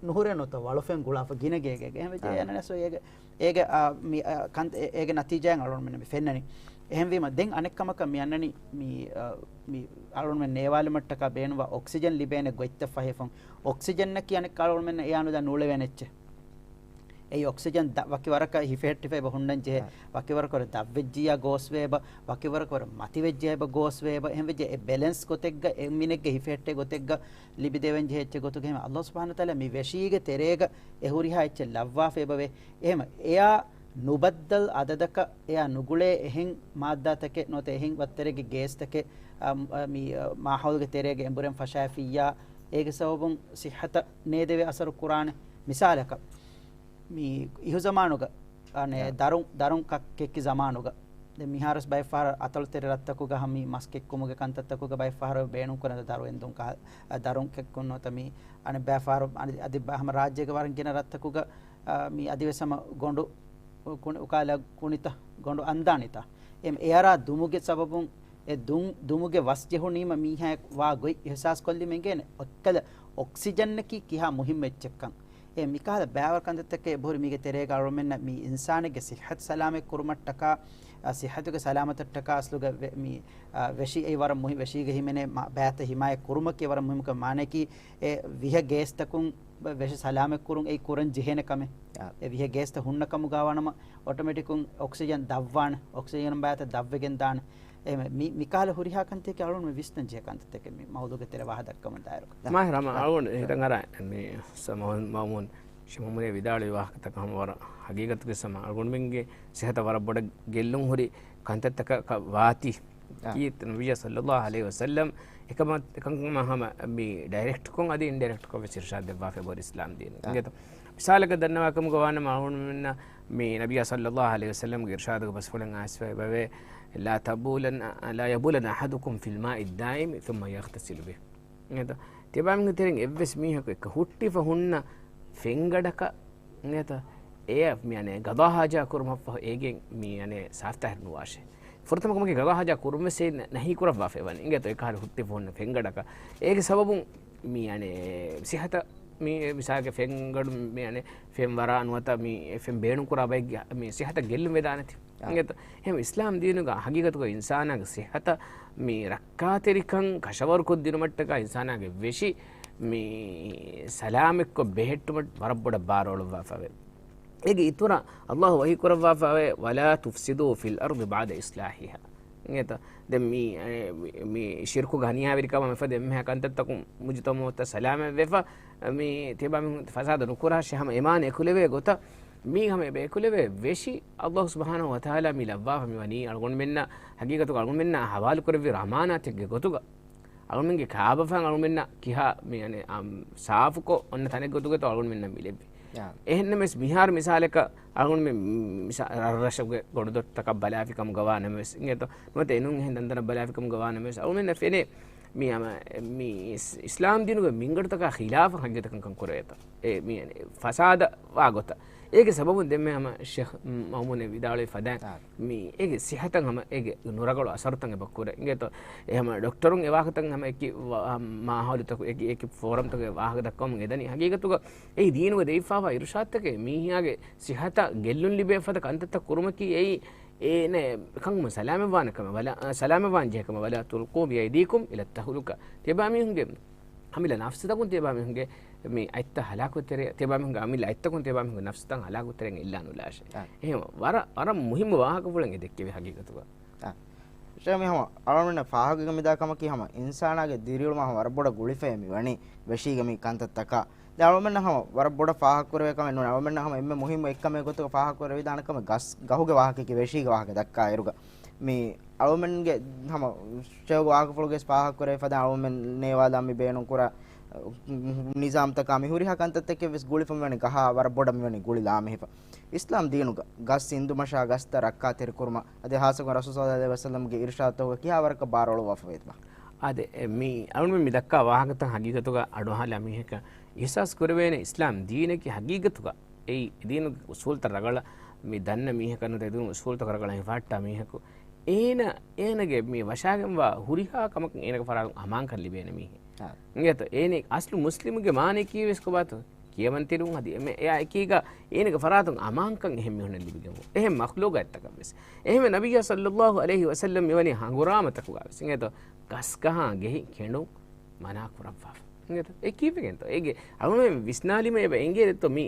ނުހުރޭ ނުވަތަ ވަޅުފެން ގުޅާފަ ގިނަ ގޭގޭގަ. އެހެންވެއްޖެ އާ. އޭނަ ނަސް އޭގެ، އޭގެ، އާ، މި، އާ، ކަން، އޭ، އޭގެ ނަތީޖާއެއް އަޅުގަނޑުމެން މި ފެންނަނީ. އެހެންވީމަ ދެން އަނެއްކަމަކަށް މި އަންނަނީ މި، އާ، މި އަޅުގަނޑުމެން ނޭވާލުމަށްޓަކާ ބޭނުންވާ އޮކްސިޖަން ލިބޭނެ ގޮތްތައް ފަހިފުން. އޮކްސިޖަންއަކީ އަނެއްކާ އަޅުގަނޑުމެންނަށް އެއާ ނުލާ ނޫޅެވޭނެ އެއްޗެއް. އެއީ އޮކްސިޖަން ދަ، ވަކި ވަރަކަށް ހިފެހެއްޓިފައި އެބަ ހުންނަން ޖެހޭ. އާ. ވަކި ވަރަކަށް ވަރަށް ދަށްވެއްޖިއްޔާ ގޯސްވޭ އެބަ، ވަކި ވަރަކަށް ވަރަށް މަތިވެއްޖިއްޔާ އެބަ ގޯސްވޭ އެބަ. އެހެންވެއްޖެ އެ ބެލެންސް ގޮތެއްގަ އެންމެންގެ ހިފެހެއްޓޭ ގޮތެއްގަ ލިބިދެވެން ޖެހޭ އެއްޗެއް ގޮތުގަ އެހެން އައްލާހު ސުބްޙާނަހު ވަތަޢާލާ މި ވެށީގެ ތެރޭގަ އެ ހުރިހާ އެއްޗެއް ލައްވާފަ އެބަވޭ. އެހެން އެއާ ނުބައްދަލް އަދަދަކަށް އެއާ ނުގުޅޭ އެހެން މާއްދާތަކެއް ނުވަތަ އެހެން ވައްތަރެއްގެ ގޭސްތަކެއް، އަ، މި، އަ، މާހައުލުގެ ތެރޭގަ އެނބުރެން ފަށާފިއްޔާ، އޭގެ ސަބަބުން ސިއްހަތަށް ނޭދެވޭ އަސަރު ކުރާނެ. މިސާލަކަށް، މި އިހުޒަމާނުގަ، އަނެއް، އާ. ދަރުން، ދަރުން ކަ، ކެއްކި ޒަމާނުގަ، ދެން މިހާރުވެސް ބައެއްފަހަރު އަތޮޅުތެރެ ރަށްތަކުގަ ހަމަ މި މަސް ކެއްކުމުގެ ކަންތައްތަކުގަ ބައެއްފަހަރު ބޭނުންކުރަން ދަރު އެންދުން ކަ، އަ، ދަރުން ކެއްކުން ނުވަތަ މި އަނެއް ބައެއްފަހަރު އަނެއް އަދި ބަ، ހަމަ ރާއްޖޭގެ ވަރަށް ގިނަ ރަށްތަކުގަ، އާ، މި އަދިވެސް ހަމަ ގޮނޑު ކުނި، އުކާލާ ކުނިތައް ގޮނޑު އަންދާނިތަ؟ އެމް އެއަރާ ދުމުގެ ސަބަބުން އެ ދުން، ދުމުގެ ވަސް ޖެހުނީމަ މީހާއަށް ވާ ގޮތް އިހްސާސް ކޮށްލީމަ އިނގޭނެ. އޮއްކަލަ އޮކްސިޖަންއަކީ ކިހާ މުހިއްމު އެއްޗެއްކަން. އެ މިކަހަލަ ބައިވަރު ކަންތައްތަކެއް އެބަހުރި މީގެ ތެރޭގަ އަޅުމެންނަށް މި އިންސާނެއްގެ ސިއްހަތު ސަލާމަތް ކުރުމަށްޓަކާ، އަ، ސިއްހަތުގެ ސަލާމަތަށްޓަކާ އަސްލުގަ ވެ-، މި، އަ، ވެށި އެއީ ވަރަށް މުހި-، ވެށީގެ ހިމެނޭ މަ-، ބައިތައް ހިމާޔަތް ކުރުމަކީ ވަރަށް މުހިއްމު ކަމެއް. މާނައަކީ އެ ވިހަ ގޭސްތަކުން ވެށި ސަލާމަތް ކުރުން އެއީ ކުރަން ޖެހޭނެ ކަމެއް. އާ. އެ ވިހަ ގޭސްތައް ހުންނަ ކަމުގަ ވާނަމަ އޮޓޮމެޓިކުން އޮކްސިޖަން ދަށްވާނެ، އޮކްސިޖަން ބައިތައް ދަށްވެގެން ދާނެ. އެ މި-، މިކަހަލަ ހުރިހާ ކަންތަކެއް އަޅުން މި ވިސްނަން ޖެހޭ ކަންތައްތަކެއް މި މައުޟޫގެ ތެރެ ވާހަ ދައްކަމުން ދާއިރު. މާހިރު ހަމަ އަޅުގަނޑު އެ ހިތަށް އަރާ މި ސަ-، މައު-، މައުމޫން ޝޭޚް މައުމޫން ވިދާޅުވި ވާހަކަތަކަށް ހަމަ ވަރަށް ހަގީގަތުގެ ސަމަ އަޅުގަނޑުމެންގެ ސިހަތަށް ވަރަށް ބޮޑަށް ގެއްލުން ހުރި ކަންތައްތަކަކަށް ވާތީ. އާ. އީ ނަބިއްޔާ ޞައްލައްލާހު ޢަލައިހި ވަސައްލަމް އެކަމަ-، އެކަންކަމަށް ހަމަ މި ޑައިރެކްޓްކޮށް އަދި އިންޑައިރެކްޓްކޮށް ވެސް އިރްޝާދް ދެއްވާފައި ބޮޑު އިސްލާމް ދީނު. އާ. އިނގޭތޯ؟ މިސާލަކަށް ދަންނަވާ ކަމުގަ ވާނަމަ އަޅުގަނޑުމެންނަށް މި ނަބިއްޔާ ޞައްލައްލާހު ޢަލައިހި ވަސައްލަމްގެ އިރްޝާދުގެ ބަސްފުޅެއް އައިސްފައި ވެއެވެ. لا تبولن، لا يبولن أحدكم في الماء الدائم ثم يغتسل به. އިނގޭތޯ؟ ތިޔަބައިމީހުންގެ ތެރެއިން އެއްވެސް މީހަކު އެކަ ހުއްޓިފަ ހުންނަ ފެންގަޑަކަށް، އިނގޭތޯ؟ އެއަށް މި އަނެއް ގަޟާ ހާޖާ ކުރުމަށްފަހު އޭގެން މި އަނެއް ސާފްތާހިރު ނުވާށޭ. ފުރަތަމަ ކަމަކީ ގަޟާ ހާޖާ ކުރުން ވެސް އެއް ނަ-، ނަހީ ކުރައްވާފައި ވަނީ. އިނގޭތޯ؟ އެކަހަލަ ހުއްޓިފަ ހުންނަ ފެންގަޑަކަށް. އޭގެ ސަބަބުން މި އަނެއް ސިހަތަށް މި މިސާލަކަށް ފެންގަޑު މި އަނެއް ފެން ވަރާ ނުވަތަ މި ފެން ބޭނުން ކުރާ ބައެއްގެ މި ސިހަތަށް ގެއްލުން ވެދާނެތީ. އާ. އިނގޭތޯ؟ އެހެން އިސްލާމް ދީނުގަ ހަގީގަތުގަ އިންސާނާގެ ސިހަތަށް މި ރައްކާތެރިކަން ކަށަވަރުކޮށްދިނުމަށްޓަކާ އިންސާނާގެ ވެށި މި ސަލާމަތްކޮށް ބެހެއްޓުމަށް ވަރަށް ބޮޑަށް ބާރުއަޅުއްވާފައެވެ. އޭގެ އިތުރަށް ﷲ ވަޙީ ކުރައްވާފައެވެ. ولا تفسدوا في الأرض بعد إصلاحها. އިނގޭތޯ؟ ދެން މި، އެ، މި، މި ޝިރްކުގެ ހަނިޔާވެރިކަމާ މިފަދަ އެންމެހާ ކަންތައްތަކުން މުޖުތަމަޢުތައް ސަލާމަތްވެފަ، މި ތިޔަބައިމީހުން ފަސާދަ ނުކުރާށޭ ހަމަ އެމާނަ އެކުލެވޭ ގޮތަށް މީ ހަމަ އެބަ އެކުލެވޭ ވެށި ﷲ ސުބްޙާނަހޫ ވަތަޢާލާ މި ލައްވާފަ މި ވަނީ އަޅުގަނޑުމެންނަށް ހަގީގަތުގަ އަޅުގަނޑުމެންނާ ހަވާލުކުރެއްވި އަމާނާތެއްގެ ގޮތުގަ. އަޅުމެންގެ ކާބަފައިން އަޅުމެންނަށް ކިހާ މި އަނެއް، އަމް، ސާފުކޮށް އޮންނަ ތަނެއްގެ ގޮތުގަތޯ އަޅުމެންނަށް މި ލެއްވި. ޔާ. އެހެންނަމަވެސް މިހާރު މިސާލަކަށް އަޅުމެން މި-، މި-، މިސާ-، ރަށްރަށުގެ ގޮނޑުދޮށްތަކަށް ބަލާފި ކަމުގަ ވާނަމަވެސް އިނގޭތޯ، ނުވަތަ އެނޫން އެހެން ދަންދަނަށް ބަލާފި ކަމުގަ ވާނަމަވެސް އަޅުމެންނަށް ފެނޭ މި ހަމަ މި އިސް-، އިސްލާމް ދީނުގެ މިންގަޑުތަކާ ޚިލާފަށް ހަގީގަތަކަށް ކަން ކުރެވޭތޯ. އެ މި އަނެއް ފަސާދަ ވާ ގޮތަށް. އޭގެ ސަބަބުން ދެންމެ ހަމަ ޝޭޚް މައުމޫނެ ވިދާޅުވި ފަދައިން، އާ. މި އޭގެ ސިހަތަށް ހަމަ އޭގެ ނުރަގަޅު އަސަރުތައް އެބަ ކުރޭ. އިނގޭތޯ، އެ ހަމަ ޑޮކްޓަރުން އެ ވާހަކަތައް ހަމަ އެކި ވަ-، މާހައުލުތަކު، އެކި، އެކި ފޯރަމްތަކު އެ ވާހަކަ ދައްކަމުން އެދަނީ. ހަގީގަތުގަ އެއީ ދީނުގަ ދެވިފާވާ އިރުޝާދުތަކެއް މީހާގެ ސިހަތަށް ގެއްލުން ލިބޭ ފަދަ ކަންތައްތައް ކުރުމަކީ އެއީ އޭނަ ކަން ސަލާމަތްވާނެ ކަމަށް ވަލާ، އަ، ސަލާމަތްވާން ޖެހޭ ކަމަށް. ولا تلقوا بأيديكم إلى التهلكة. ތިޔަބައިމީހުންގެ އަމިއްލަ ނަފްސުތަކުން ތިޔަބައިމީހުންގެ މި އަތްތައް ހަލާކުތެރެ، ތިޔަބައިމީހުންގެ އަމިއްލަ އަތްތަކުން ތިޔަބައިމީހުންގެ ނަފްސުތައް ހަލާކުތެރެއިން އެއްލާނުލާށޭ. އާ. އެހެން ވަރަށް، ވަރަށް މުހިއްމު ވާހަކަފުޅެއް އެ ދެއްކެވި ހަގީގަތުގަ. އާ. ޝޭޚް މި ހަމަ އަޅުގަނޑުމެންނަށް ފާހަގަވެގެން މިދާ ކަމަކީ ހަމަ އިންސާނާގެ ދިރިއުޅުމާ ހަމަ ވަރަށް ބޮޑަށް ގުޅިފައޭ މި ވަނީ ވެށީގެ މި ކަންތައްތަކާ. ދެން އަޅުމެންނަށް ހަމަ ވަރަށް ބޮޑަށް ފާހަގަކުރެވޭ ކަމެއް ނޫން. އަޅުމެންނަށް ހަމަ އެންމެ މުހިއްމު އެއްކަމެއް ގޮތުގަ ފާހަގަކުރެވިދާނެ ކަމެއް ގަސް ގަހުގެ ވާހަކައަކީ ވެށީގެ ވާހަކަ ދައްކާއިރުގަ. މި އަޅުމެންގެ ހަމަ ޝޭޚްގެ ވާހަކަފުޅުގައި ފާހަގަކުރެވި ފަދަ އަޅުމެން ނޭވާލާ މި ބޭނުންކުރާ ނިޒާމްތަކާ މި ހުރިހާ ކަންތައްތަކެއް ވެސް ގުޅިފަ މިވަނީ ގަހާ ވަރަށް ބޮޑަށް މިވަނީ ގުޅިލާމެހިފަ. އިސްލާމް ދީނުގަ ގަސް އިންދުމަށާ ގަސްތައް ރައްކާތެރި ކުރުމަށް އަދި ހާއްސަކޮށް ރަސޫލު ޞައްލައްލާހު ޢަލައިހި ވަސައްލަމްގެ އިރުޝާދުތަކުގަ ކިހާ ވަރަކަށް ބާރުއަޅުއްވާފަ ވޭތަ؟ އާދެ، އެ، މި އަޅުމެން މި ދައްކާ ވާހަކަތައް ހަގީގަތުގަ އަޑުއަހާލާ މީހަކަށް އިޙްސާސް ކުރެވޭނެ އިސްލާމް ދީނަކީ ހަގީގަތުގަ އެއީ ދީނުގެ އުސޫލްތައް ރަގަޅަށް މި ދަންނަ މީހަކަށް ނުވަތަ ދީނުގެ އުސޫލްތަކު ރަގަޅަށް ހިފަހައްޓާ މީހަކު އޭނަ، އޭނަގެ މި ވަށާގެންވާ ހުރިހާ ކަމަކުން އޭނަގެ ފަރާތުން އަމާންކަން ލިބޭނެ މީހެއް. އާ. އިނގޭތޯ؟ އޭނަ އަސްލު މުސްލިމުގެ މާނައަކީ ވެސް ކޮބާތޯ؟ ކިޔަމަންތެރިވުން އަދި އެމެ-، އެއާ އެކީގަ އޭނަގެ ފަރާތުން އަމާންކަން އެހެން މީހުންނަށް ލިބިގެން އެހެން މަޚްލޫގާތްތަކަށް ވެސް. އެހެންވެ ނަބިއްޔާ ޞައްލައްލާހު ޢަލައިހި ވަސައްލަމް މިވަނީ ހަނގުރާމަތަކުގަ ވެސް. އިނގޭތޯ؟ ގަސްގަހާ ގެހި ކެނޑުން މަނާ ކުރައްވާފަ. އިނގޭތޯ؟ އެ ކީއްވެގެންތޯ؟ އޭގެ އަޅުމެން ވިސްނާލީމަ އެބަ އެނގޭ ދެއްތޯ މި،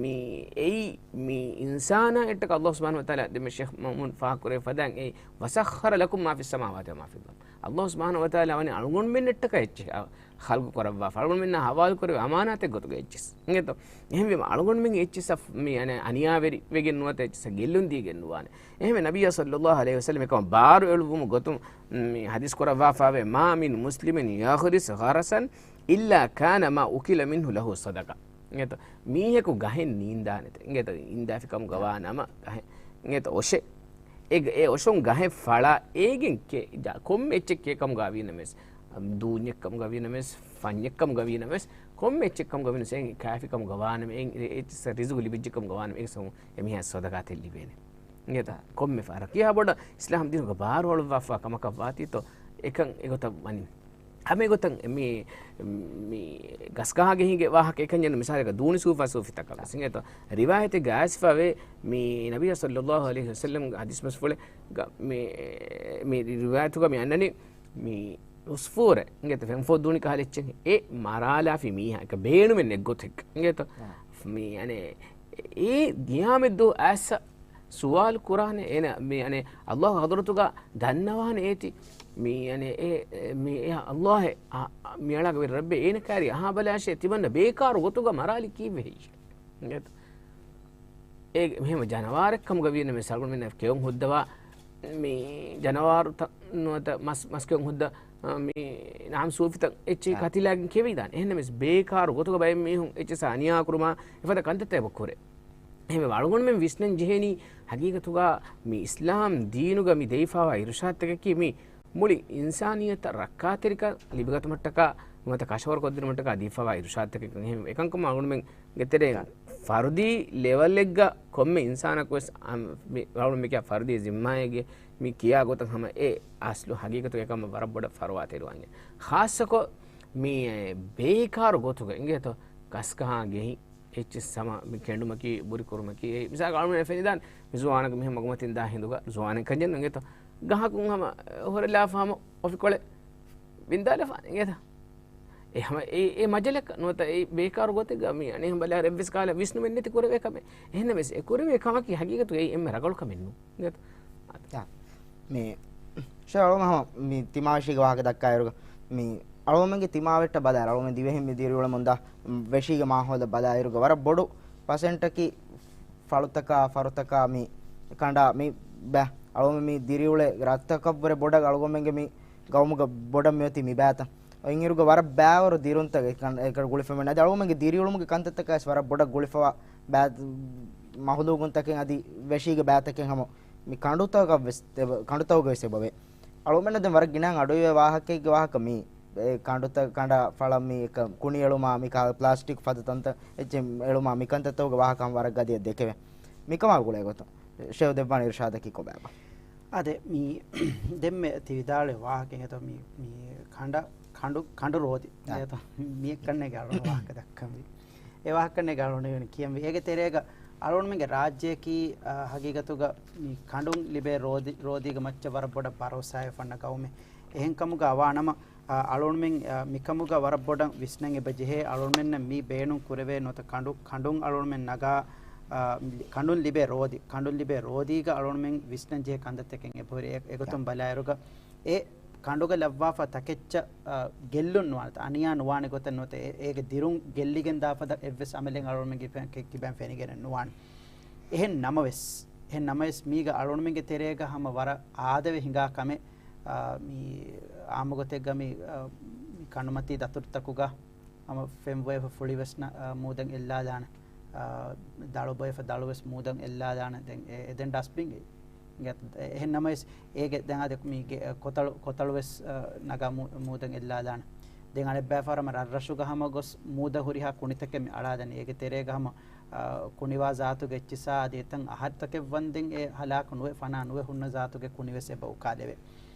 މި އެއީ މި އިންސާނާ އެއްޓަކަ ﷲ ސުބްޙާނަހޫ ވަތަޢާލާ ދެންމެ ޝޭޚް މައުމޫން ފާހަގަކުރެވި ފަދައިން އެއީ وسخر لكم ما في السماوات وما في الأرض. ﷲ ސުބްޙާނަހޫ ވަތަޢާލާ ވަނީ އަޅުގަނޑުމެންނަށްޓަކަ އެއްޗެއް ޚަލްޤު ކުރައްވާފަ. އަޅުގަނޑުމެންނާ ހަވާލުކުރެވި އަމާނާތެއް ގޮތުގަ އެއްޗިސް. އިނގޭތޯ؟ އެހެންވީމަ އަޅުގަނޑުމެން އެއްޗިސް މި އަނެއް އަނިޔާވެރި ވެގެން ނުވަތަ އެއްޗިސް ގެއްލުން ދީގެން ނުވާނެ. އެހެންވެ ނަބިއްޔާ ޞައްލައްލާހު ޢަލައިހި ވަސައްލަމް އެކަމަށް ބާރު އެޅުއްވުމުގެ ގޮތުން މި ޙަދީޘް ކުރައްވާފައިވޭ، ما من مسلم يغرس غرسا إلا كان ما أكل منه له صدقة. އިނގޭތޯ؟ މީހަކު ގަހެއް ނީންދާނެތެ. އިނގޭތޯ؟ އިންދާފި ކަމުގަ ވާ ނަމަ ގަހެއް، އިނގޭތޯ؟ އޮށެއް. އެ، އެ އޮށުން ގަހެއް ފަޅާ އޭގެން ކެ-، ޖަ-، ކޮންމެ އެއްޗެއް ކޭ ކަމުގަ ވީ ނަމަވެސް، ދޫންޏެއް ކަމުގަ ވީ ނަމަވެސް، ފަންޏެއް ކަމުގަ ވީ ނަމަވެސް، ކޮންމެ އެއްޗެއް ކަމުގަ ވީ ނަމަވެސް، އެ ކާފި ކަމުގަ ވާ ނަމަ، އެ އެއްޗިސް ރިޒުގު ލިބިއްޖެ ކަމުގަ ވާ ނަމަ، އެ ސަމު އެ މީހާ ޞަދަޤާތެއް ލިބޭނެ. އިނގޭތޯ؟ ކޮންމެ ފަހަރަކު ކިހާ ބޮޑަށް އިސްލާމް ދީނުގަ ބާރު އަޅުއްވާފަ ކަމަކަށް ވާތީތޯ، އެކަން އެގޮތަށް ވަނީ. ހަމަ އެގޮތަށް މި، މި ގަސްގަހާގެ ހިނގެ ވާހަކަ އެކަންޏެއް ނޫން. މިސާލަކަށް ދޫނި ސޫފާ ސޫފިތަކަށް ވެސް އިނގޭތޯ. ރިވާޔަތެއްގަ އައިސްފަވޭ މި ނަބިއްޔާ ޞައްލައްލާހު ޢަލައިހި ވަސައްލަމް ޙަދީޘް ބަސްފުޅެއްގަ މި، މި ރިވާޔަތުގަ މި އަންނަނީ މި އުސްފޫރެއް އިނގޭތޯ، ފެންފޯދޫނި ކަހަލަ އެއްޗެއް އެ މަރާލާފި މީހާ އެކަ ބޭނުމެއް ނެތް ގޮތެއް އިނގޭތޯ. މި އަނެ އެ ގިޔާމެއްދު އައިސް ސުވާލު ކުރާނެ އޭނަ މި އަނެ ﷲ ގެ ޙަޟްރަތުގަ ދަންނަވާނެ އޭތި. މި އަނެ އެ، އެ، މި އެ ﷲ އެ، އަ، އަ، މިއަޅާގެ ވެރި ރައްބޭ އޭނަ ކާރި އަހާ ބަލާށޭ ތިމަންނަ ބޭކާރު ގޮތުގަ މަރާލި ކީއްވެ ހެއްޔޭ؟ އިނގޭތޯ؟ އޭ މިހެން ޖަނަވާރެއް ކަމުގަ ވީނަމަ އަޅުގަނޑުމެންނަށް ކެއުން ހުއްދަވާ މި ޖަނަވާރުތައް ނުވަތަ މަސް، މަސް ކެއުން ހުއްދަ، އަ، މި ނާމް ސޫފިތައް އެއްޗެހި ކަތިލާގެން ކެވިދާނެ. އެހެންނަމަވެސް ބޭކާރު ގޮތުގަ ބައެއް މީހުން އެއްޗެއްސަށް އަނިޔާ ކުރުމާ އެފަދަ ކަންތައްތައް އެބަ ކުރޭ. އެހެންވެ އަޅުގަނޑުމެން ވިސްނަން ޖެހޭނީ ހަގީގަތުގަ މި އިސްލާމް ދީނުގަ މި ދެވިފަވާ އިރުޝާދުތަކަކީ މި މުޅި އިންސާނިއްޔަތަށް ރައްކާތެރިކަން ލިބިގަތުމަށްޓަކާ ނުވަތަ ކަށަވަރު ކޮށްދިނުމަށްޓަކާ ދީފަވާ އިރުޝާދުތަކެއް. އެހެން އެކަންކަމަށް އަޅުގަނޑުމެންގެ ތެރެއިން ފަރުދީ ލެވަލެއްގަ ކޮންމެ އިންސާނަކުވެސް އަން-، މި އަޅުގަނޑު މިކިޔާ ފަރުދީ ޒިންމާއެއްގެ މި ކިޔާ ގޮތަށް ހަމަ އެ އަސްލު ހަގީގަތުގަ އެކަމަށް ވަރަށް ބޮޑަށް ފަރުވާތެރިވާންޏެއް. ޚާއްޞަކޮށް މި ބޭކާރު ގޮތުގަ އިނގޭތޯ ގަސްގަހާ ގެހި އެއްޗެއް ހަމަ މި ކެނޑުމަކީ ބުރި ކުރުމަކީ އެއީ. މިސާލަކަށް އަޅުގަނޑު ފެނިދާނެ މި ޒުވާނަކު މިހެން މަގުމަތިން ދާ ހިނދުގަ ޒުވާނެއް ކަންޏެއް ނޫން އިނގޭތޯ. ގަހަކުން ހަމަ ހުރެލާފަ ހަމަ އޮފިކޮޅެއް ވިންދާލަފާނެ އިނގޭތަ؟ އެ ހަމަ އެ، އެ މަޖަލަކަށް ނުވަތަ އެ ބޭކާރު ގޮތެއްގަ މި އަނެއް ހަމަ ބަލާ އެއްވެސް ކަހަލަ ވިސްނުމެއް ނެތި ކުރެވޭ ކަމެއް. އެހެންނަމަވެސް އެ ކުރެވޭ ކަމަކީ ހަގީގަތުގައި އެންމެ ރަނގަޅު ކަމެއް ނޫން އިނގޭތަ؟ އާ. މި ޝޭޚް އަޅުގަނޑު ހަމަ މި ތިމާވެށީގެ ވާހަކަ ދައްކާއިރުގަ މި އަޅުގަނޑުމެންގެ ތިމާވެއްޓަށް ބަލާއިރު އަޅުގަނޑުމެން ދިވެހިން މި ދިރިއުޅެމުންދާ ވެށީގެ މާހައުލަށް ބަލާއިރުގަ ވަރަށް ބޮޑު ޕަސެންޓަކީ ފަޅުތަކާ، ފަރުތަކާ، މި ކަނޑާ، މި ބައި އަޅުގަނޑު މި ދިރިއުޅޭ ރަށްތަކަށްވުރެ ބޮޑަށް އަޅުގަނޑުމެންގެ މި ގައުމުގަ ބޮޑަށް މިއޮތީ މި ބައިތައް. އިންއިރުގަ ވަރަށް ބައިވަރު ދިރުންތައް އެކަން، އެކަން ގުޅިފައިވަނީ. އަދި އަޅުގަނޑުމެންގެ ދިރިއުޅުމުގެ ކަންތައްތަކަށް ވެސް ވަރަށް ބޮޑަށް ގުޅިފަވާ ބައި މަހުލޫގުންތަކެއް އަދި ވެށީގެ ބައިތަކެއް ހަމަ މި ކަނޑުތަކަށް ވެސް އެބަ-، ކަނޑުތަކުގަ ވެސް އެބަވޭ. އަޅުގަނޑަށް ދެން ވަރަށް ގިނަ އަޑުއިވޭ ވާހަކައެއްގެ ވާހަކަ މީ. އެ ކަނޑުތައް ކަނޑާ ފަޅަށް މި އެކަ ކުނި އެޅުމާ، މި ކާ ޕްލާސްޓިކް ފަދަ ތަންތަން އެއްޗެއް އެޅުމާ، މި ކަންތައްތަކުގެ ވާހަކަ ހަމަ ވަރަށް ގަދަޔަށް ދެކެވޭ. މިކަމާ ގުޅޭ ގޮތުން ޝޭޚް ދެއްވާނެ އިރުޝާދަކީ ކޮބާބާ؟ އާދެ، މި ދެންމެ ތި ވިދާޅުވި ވާހަކަ އިނގޭތޯ، މި، މި ކަނޑަ، ކަނޑު، ކަނޑު ރޯދި އާ. އިނގޭތޯ، މިއެއްކަންނޭގެ އަޅުގަނޑު ވާހަކަ ދައްކަންވީ. އެ ވާހަކަންނޭގެ އަޅުގަނޑު ކިޔަންވީ. އޭގެ ތެރޭގަ އަޅުގަނޑުމެންގެ ރާއްޖެއަކީ، އާ، ހަގީގަތުގަ މި ކަނޑުން ލިބޭ ރޯދި، ރޯދީގެ މައްޗަށް ވަރަށް ބޮޑަށް ބަރޯސާވެފަ އޮންނަ ގައުމެއް. އެހެންކަމުގަ އަވާނަމަ، އާ، އަޅުގަނޑުމެން، އާ، މިކަމުގަ ވަރަށް ބޮޑަށް ވިސްނަން އެބަ ޖެހޭ. އަޅުގަނޑުމެންނަށް މި ބޭނުން ކުރެވޭ ނުވަތަ ކަނޑު، ކަނޑުން އަޅުގަނޑުމެން ނަގާ، އާ، ކަނޑުން ލިބޭ ރޯދި، ކަނޑުން ލިބޭ ރޯދީގަ އަޅުގަނޑުމެން ވިސްނަން ޖެހޭ ކަންތައްތަކެއް އެބަހުރި. އެ، އެގޮތުން ބަލާއިރުގަ އެ ކަނޑުގަ ލައްވާފަ ތަކެއްޗަށް، އާ، ގެއްލުން ނުވާނެތަ؟ އަނިޔާ ނުވާނެ ގޮތެއް ނުވަތަ އެ، އޭގެ ދިރުން ގެއްލިގެން ދާފަދަ އެއްވެސް އަމަލެއް އަޅުގަނޑުމެންގެ ކިބައިން ފެނިގެނެއް ނުވާނެ. އެހެން ނަމަވެސް، އެހެން ނަމަވެސް މީގަ އަޅުގަނޑުމެންގެ ތެރޭގަ ހަމަ ވަރަށް އާދަވެ ހިނގާ ކަމެއް، އާ، މި އާއްމުގޮތެއްގަ މި، އާ، މި ކަނޑުމަތީ ދަތުރުތަކުގަ ހަމަ ފެން ބޮއެފަ ފުޅިވެސް ނަ-، އާ، މޫދަށް އެއްލާލާނެ. އާ، ދަޅު ބޮއެފަ ދަޅުވެސް މޫދަށް އެއްލާލާނެ. ދެން އެ-، އެ ދެން ޑަސްޓްބިން އެ-، އެހެން ނަމަވެސް އޭގެ ދެން އާދެ މީގެ ކޮތަޅު، ކޮތަޅުވެސް، އާ، ނަގާ މޫ-، މޫދަށް އެއްލާލާނެ. ދެން އަނެއްބައި ފަހަރަށް ހަމަ ރަށްރަށުގަ ހަމަ ގޮސް މޫދަށް ހުރިހާ ކުނިތަކެއް މި އަޅާލަނީ. އޭގެ ތެރޭގަ ހަމަ، އާ، ކުނިވާ ޒާތުގެ އެއްޗިއްސާ އަދި އެތަން އަހަރުތަކެއް ވަންދެން އެ ހަލާކު ނުވެ، ފަނާ ނުވެ ހުންނަ ޒާތުގެ ކުނިވެސް އެބަ އުކާލެވޭ.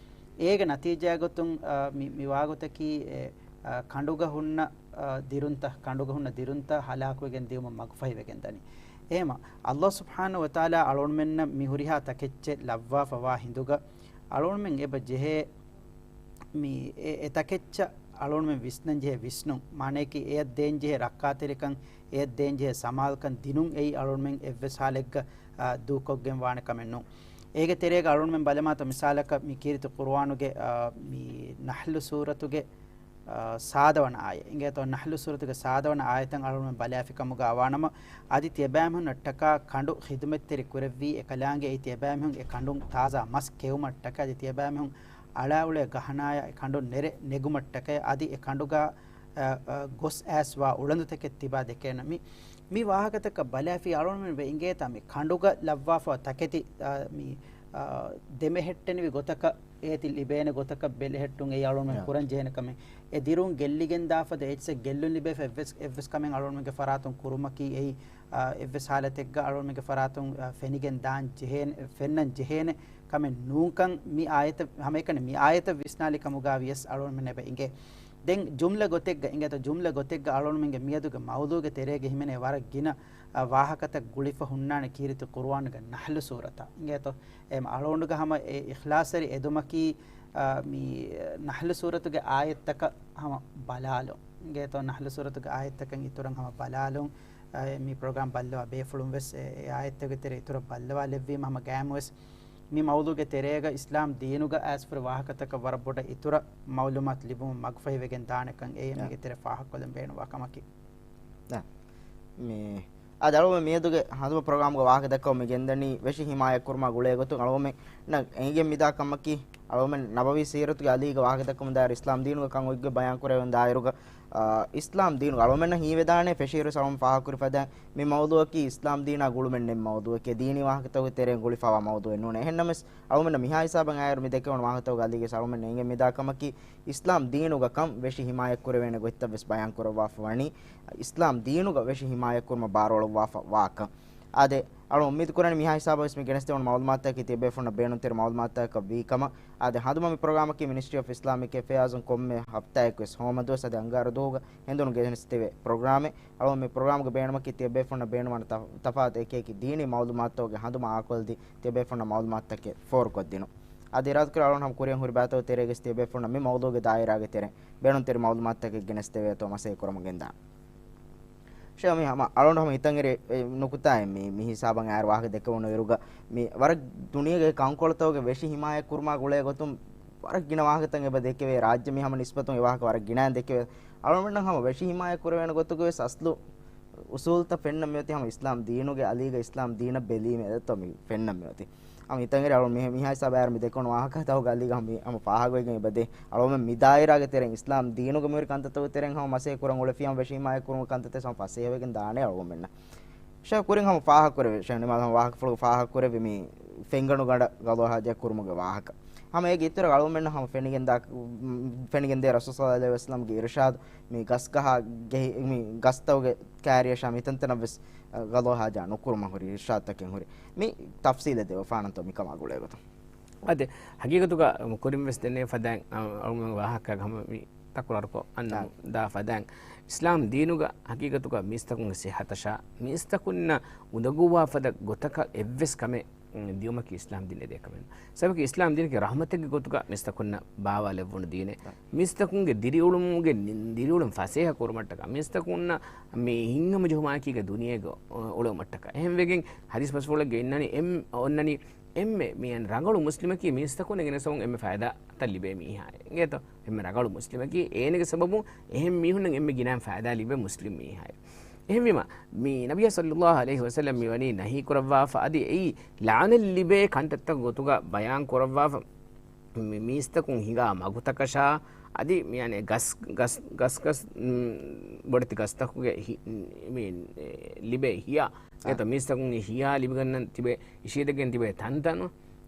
އޭގެ ނަތީޖާގޮތުން، އާ، މި، މި ވާގޮތަކީ އެ، އާ، ކަނޑުގަ ހުންނަ، އާ، ދިރުންތައް، ކަނޑުގަ ހުންނަ ދިރުންތައް ހަލާކުވެގެން ދިއުމަށް މަގުފަހިވެގެން ދަނީ. އެހެމަ، ﷲ ސުބްޙާނަހޫ ވަތަޢާލާ އަޅުގަނޑުމެންނަށް މި ހުރިހާ ތަކެއްޗެއް ލައްވާފަވާ ހިނދުގަ، އަޅުގަނޑުމެން އެބަ ޖެހޭ މި އެ، އެ ތަކެއްޗަށް އަޅުގަނޑުމެން ވިސްނަން ޖެހޭ ވިސްނުން، މާނަޔަކީ އެއަށް ދޭން ޖެހޭ ރައްކާތެރިކަން، އެއަށް ދޭން ޖެހޭ ސަމާލުކަން ދިނުން އެއީ އަޅުގަނޑުމެން އެއްވެސް ހާލެއްގަ، އާ، ދޫކޮށްގެން ވާނެ ކަމެއް ނޫން. އޭގެ ތެރޭގަ އަޅުގަނޑުމެން ބަލަމާތޯ މިސާލަކަށް މި ކީރިތި ޤުރުއާނުގެ، އާ، މި ނަޙްލު ސޫރަތުގެ، އާ، ސާދަވަނަ އާޔަތް. އިނގޭތޯ ނަޙްލު ސޫރަތުގެ ސާދަވަނަ އާޔަތަށް އަޅުގަނޑުމެން ބަލާފި ކަމުގަ އަވާނަމަ، އަދި ތިޔަބައިމީހުންނަށްޓަކާ ކަނޑު ޚިދުމަތްތެރި ކުރެއްވީ އެކަލާނގެ އެއީ ތިޔަބައިމީހުން އެ ކަނޑުން ތާޒާ މަސް ކެއުމަށްޓަކައި އަދި ތިޔަބައިމީހުން އަޅާއުޅޭ ގަހަނާޔާ އެ ކަނޑުން ނެރެ ނެގުމަށްޓަކައި އަދި އެ ކަނޑުގަ، އަ، އަ، ގޮސް އައިސް ވާ އުޅަނދުތަކެއް ތިބާ ދެކޭނަ. މި، މި ވާހަކަތަކަށް ބަލާފި އަޅުގަނޑުމެން ވެ އިނގޭތާ މި ކަނޑުގަ ލައްވާފަ ތަކެތި، އަ، މި، އަ، ދެމެހެއްޓެނިވި ގޮތަކަށް އޭތި ލިބޭނެ ގޮތަކަށް ބެލެހެއްޓުން އެއީ އަޅުގަނޑުމެން ކުރަން ޖެހޭނެ ކަމެއް. އެ ދިރުން ގެއްލިގެން ދާފަދަ އެއްޗެއް ގެއްލުން ލިބޭފަ އެއްވެސް، އެއްވެސް ކަމެއް އަޅުގަނޑުމެންގެ ފަރާތުން ކުރުމަކީ އެއީ އާ، އެއްވެސް ހާލަތެއްގަ އަޅުގަނޑުމެންގެ ފަރާތުން، އާ، ފެނިގެން ދާން ޖެހޭނެ، ފެންނަން ޖެހޭނެ ކަމެއް ނޫންކަން މި އާޔަތަށް، ހަމައެކަނި މި އާޔަތަށް ވިސްނާލި ކަމުގަ ވިޔަސް އަޅުގަނޑުމެން އެބަ އިނގޭ. ދެން ޖުމްލަ ގޮތެއްގަ، އިނގޭތޯ، ޖުމްލަ ގޮތެއްގަ އަޅުގަނޑުމެންގެ މިއަދުގެ މައުޟޫގެ ތެރޭގަ ހިމެނޭ ވަރަށް ގިނަ، އާ، ވާހަކަތައް ގުޅިފަ ހުންނާނެ ކީރިތި ޤުރުއާނުގެ ނަޙްލު ސޫރަތަށް. އިނގޭތޯ، އެ އަޅުގަނޑުގެ ހަމަ އެ އިޚްލާޞްތެރި އެދުމަކީ، އާ، މި ނަޙްލު ސޫރަތުގެ އާޔަތްތަކަށް ހަމަ ބަލާލުން. އިނގޭތޯ، ނަޙްލު ސޫރަތުގެ އާޔަތްތަކަށް އިތުރަށް ހަމަ ބަލާލުން. އާ، މި ޕްރޮގްރާމް ބައްލަވާ ބޭފުޅުން ވެސް އެ، އެ އާޔަތްތަކުގެ ތެރޭ އިތުރަށް ބައްލަވާލެއްވީމަ ހަމަ ގައިމުވެސް މި މައުޟޫގެ ތެރޭގަ އިސްލާމް ދީނުގަ އައިސްފުރި ވާހަކަތަކަށް ވަރަށް ބޮޑަށް އިތުރަށް މައުލޫމާތު ލިބުމުން މަގުފަހިވެގެން ދާނެކަން އެ، އެ. މީގެ ތެރެ ފާހަގަކޮށްލަން ބޭނުންވާ ކަމަކީ. ދާ. މި، އާދެ، އަޅުގަނޑު މިއަދުގެ ހަނދުމަ ޕްރޮގްރާމްގެ ވާހަކަ ދައްކަވަމުން މި ގެންދަނީ ވެށި ހިމާޔަތް ކުރުމާ ގުޅޭ ގޮތުން އަޅުގަނޑުމެންނަށް އެނގިގެން މިދާ ކަމަކީ، އަޅުގަނޑުމެން ނަބަވީ ސީރަތުގެ އަލީގެ ވާހަކަ ދައްކަމުން ދާއިރު އިސްލާމް ދީނުގެ ކަން އޮތްގޮތް ބަޔާން ކުރެވެން ދާއިރުގަ، އާ، އިސްލާމް ދީނުގެ އަޅުގަނޑުމެންނަށް ހީވެދާނެ ފެށިއިރު އަޅުގަނޑު ފާހަގަކުރި ފަދައިން މި މައުޟޫއަކީ އިސްލާމް ދީނާ ގުޅުމެއް ނެތް މައުޟޫއެކޭ، ދީނީ ވާހަކަތަކުގެ ތެރެއިން ގުޅިފަވާ މައުޟޫއެއް ނޫނޭ. އެހެންނަމަވެސް، އަޅުގަނޑުމެންނަށް މިހާ ހިސާބަށް އައިއިރު މި ދެކެވުނު ވާހަކަތަކުގެ އަލީގަ އަޅުގަނޑުމެންނަށް އެނގިގެން މިދާ ކަމަކީ، އިސްލާމް ދީނުގަ ކަން ވެށި ހިމާޔަތް ކުރެވޭނެ ގޮތްތައް ވެސް ބަޔާން ކުރައްވާފަ ވަނީ، އިސްލާމް ދީނުގަ ވެށި ހިމާޔަތް ކުރުމަށް ބާރުއަޅުއްވާފަ ވާކަން. އާދެ، އަޅު އުއްމީދު ކުރަނީ މިހާ ހިސާބަށް ވެސް މި ގެނެސްދެވުނު މައުލޫމާތުތަކަކީ ތިޔަބޭފުޅުންނަށް ބޭނުންތެރި މައުލޫމާތުތަކަކަށް ވީ ކަމަށް. އާދެ، ހަނދުމަ މި ޕްރޮގްރާމަކީ މިނިސްޓްރީ އޮފް އިސްލާމިކް އެފެއާޒުން ކޮންމެ ހަފްތާއެއް ވެސް ހޯމަ ދުވަސް އަދި އަންގާރަ ދުވަހުގަ ހެނދުނު ގެނެސްދެވޭ ޕްރޮގްރާމެއް. އަޅު މި ޕްރޮގްރާމްގެ ބޭނުމަކީ ތިޔަބޭފުޅުންނަށް ބޭނުންވާނެ ތަ-، ތަފާތު އެކި އެކި ދީނީ މައުލޫމާތުތަކުގެ ހަނދުމަ އާކޮށްދީ ތިޔަބޭފުޅުންނަށް މައުލޫމާތުތަކެއް ފޯރުކޮށްދިނުން. އަދި އިރާދަކުރޭ އަޅުގަނޑު ހަމަ ކުރިއަށް ހުރި ބައިތައް ތެރޭގައި ތިޔަބޭފުޅުންނަށް މި މައުޟޫގެ ދާއިރާގެ ތެރެއިން ބޭނުންތެރި މައުލޫމާތުތަކެއް ގެނެސްދެވޭތޯ މަސައްކަތް ކުރަމުން ގެންދާނެ. ޝޭޚް މި ހަމަ އަޅުގަނޑު ހަމަ ހިތަށް އެރި، އެ، ނުކުތާއެއް މި، މި ހިސާބަށް އައިރު ވާހަކަ ދެކެވުނު އިރުގަ މި ވަރަށް ދުނިޔޭގެ ކަންކޮޅުތަކުގެ ވެށި ހިމާޔަތް ކުރުމާ ގުޅޭ ގޮތުން ވަރަށް ގިނަ ވާހަކަތައް އެބަ ދެކެވޭ. ރާއްޖެ މި ހަމަ ނިސްބަތުން އެ ވާހަކަ ވަރަށް ގިނައިން ދެކެވޭ. އަޅުގަނޑަށް ހަމަ ވެށި ހިމާޔަތް ކުރެވޭނެ ގޮތުގެ ވެސް އަސްލު އުސޫލްތައް ފެންނަން މިއޮތީ ހަމަ އިސްލާމް ދީނުގެ އަލީގަ އިސްލާމް ދީނަށް ބެލީމޭ އެދަތޯ މި ފެންނަން މިއޮތީ. ހަމަ ހިތަށް އެރި އަޅު މި، މިހާ ހިސާބަށް އައިރު މި ދެކެވުނު ވާހަކަތަކުގެ އަލީގަ ހަމަ މި ހަމަ ފާހަގަވެގެން އެބަދޭ. އަޅުގަނޑުމެން މި ދާއިރާގެ ތެރެއިން އިސްލާމް ދީނުގެ މިހުރި ކަންތައްތަކުގެ ތެރެއިން ހަމަ މަސައްކަތް ކުރަން އުޅެފި ހަމަ ވެށި ހިމާޔަތް ކުރުމުގެ ކަންތައްތައް ހަމަ ފަސޭހަވެގެން ދާނެ އަޅުގަނޑުމެންނަށް. ޝޭޚް ކުރިން ހަމަ ފާހަގަކުރެވި، ޝޭޚް ނިމާލް ހަމަ ވާހަކަފުޅުގަ ފާހަގަކުރެވި މި ފެންގަނޑުގަނޑަށް ގަޟާ ޙާޖަތް ކުރުމުގެ ވާހަކަ. ހަމަ އޭގެ އިތުރަށް އަޅުގަނޑުމެންނަށް ހަމަ ފެނިގެންދާ، ފެނިގެންދޭ ރަސޫލު ޞައްލައްލާހު ޢަލައިހި ވަސައްލަމްގެ އިރުޝާދު މި ގަސްގަހާ ގެ-، މި ގަސްތަކުގެ ކާރިޔަށާ މިތަންތަނަށް ވެސް ގަޟާ ޙާޖާ ނުކުރުމަށް ހުރި އިރުޝާދުތަކެއް ހުރި. މި ތަފްސީލެއް ދެވިފާނަންތޯ މިކަމާ ގުޅޭގޮތުން؟ އާދެ، ހަގީގަތުގަ ކުރިން ވެސް ދެންނެވި ފަދައިން، އަ، އަޅުގަނޑު ވާހަކަ ހަމަ މި ތަކުރާރުކޮށް އަންނަމުން ދާ ފަދައިން، އިސްލާމް ދީނުގަ ހަގީގަތުގަ މީސްތަކުންގެ ޞިއްޙަތަށާ މީސްތަކުންނަށް އުނދަގޫވާ ފަދަ ގޮތަކަށް އެއްވެސް ކަމެއް، އުން، ދިޔުމަކީ އިސްލާމް ދީން އެދޭ ކަމެއް. ސަބަބަކީ އިސްލާމް ދީނަކީ ރަޙްމަތެއްގެ ގޮތުގަ މީސްތަކުންނަށް ބާވާލެއްވުނު ދީނެއް. މީސްތަކުންގެ ދިރިއުޅުމުގެ ނި-، ދިރިއުޅުން ފަސޭހަ ކުރުމަށްޓަކާ، މީސްތަކުންނަށް މި ހިތްހަމަޖެހުމާއެކީގަ ދުނިޔޭގަ އުޅުމަށްޓަކާ. އެހެންވެގެން ޙަދީޘް ބަސްފުޅެއްގަ އިންނަނީ އެން-، އޮންނަނީ އެންމެ މި ރަނގަޅު މުސްލިމަކީ މީސްތަކުން އެނގޭ ސަބަބުން އެންމެ ފައިދާތައް ލިބޭ މީހާއެއް. އިނގޭތޯ؟ އެންމެ ރަނގަޅު މުސްލިމަކީ އޭނަގެ ސަބަބުން އެހެން މީހުންނަށް އެންމެ ގިނައިން ފައިދާ ލިބޭ މުސްލިމް މީހާއެއް. އެހެންވީމަ، މި ނަބިއްޔާ ޞައްލައްލާހު ޢަލައިހި ވަސައްލަމް މިވަނީ ނަހީ ކުރައްވާފަ އަދި އެއީ ލަޢުނަތް ލިބޭ ކަންތައްތައް ގޮތުގަ ބަޔާން ކުރައްވާފަ. މި-، މީސްތަކުން ހިނގާ މަގުތަކަށާ އަދި މި އަނެއް ގަސް، ގަސް، ގަސް، ގަސް، މް، ބޮޑެތި ގަސްތަކުގެ ހި-، މި، އެ، ލިބޭ ހިޔާ. އާ. އެތަ މީސްތަކުންގެ ހިޔާ ލިބިގަންނަން ތިބޭ، އިށީދެގެން ތިބޭ ތަންތަނު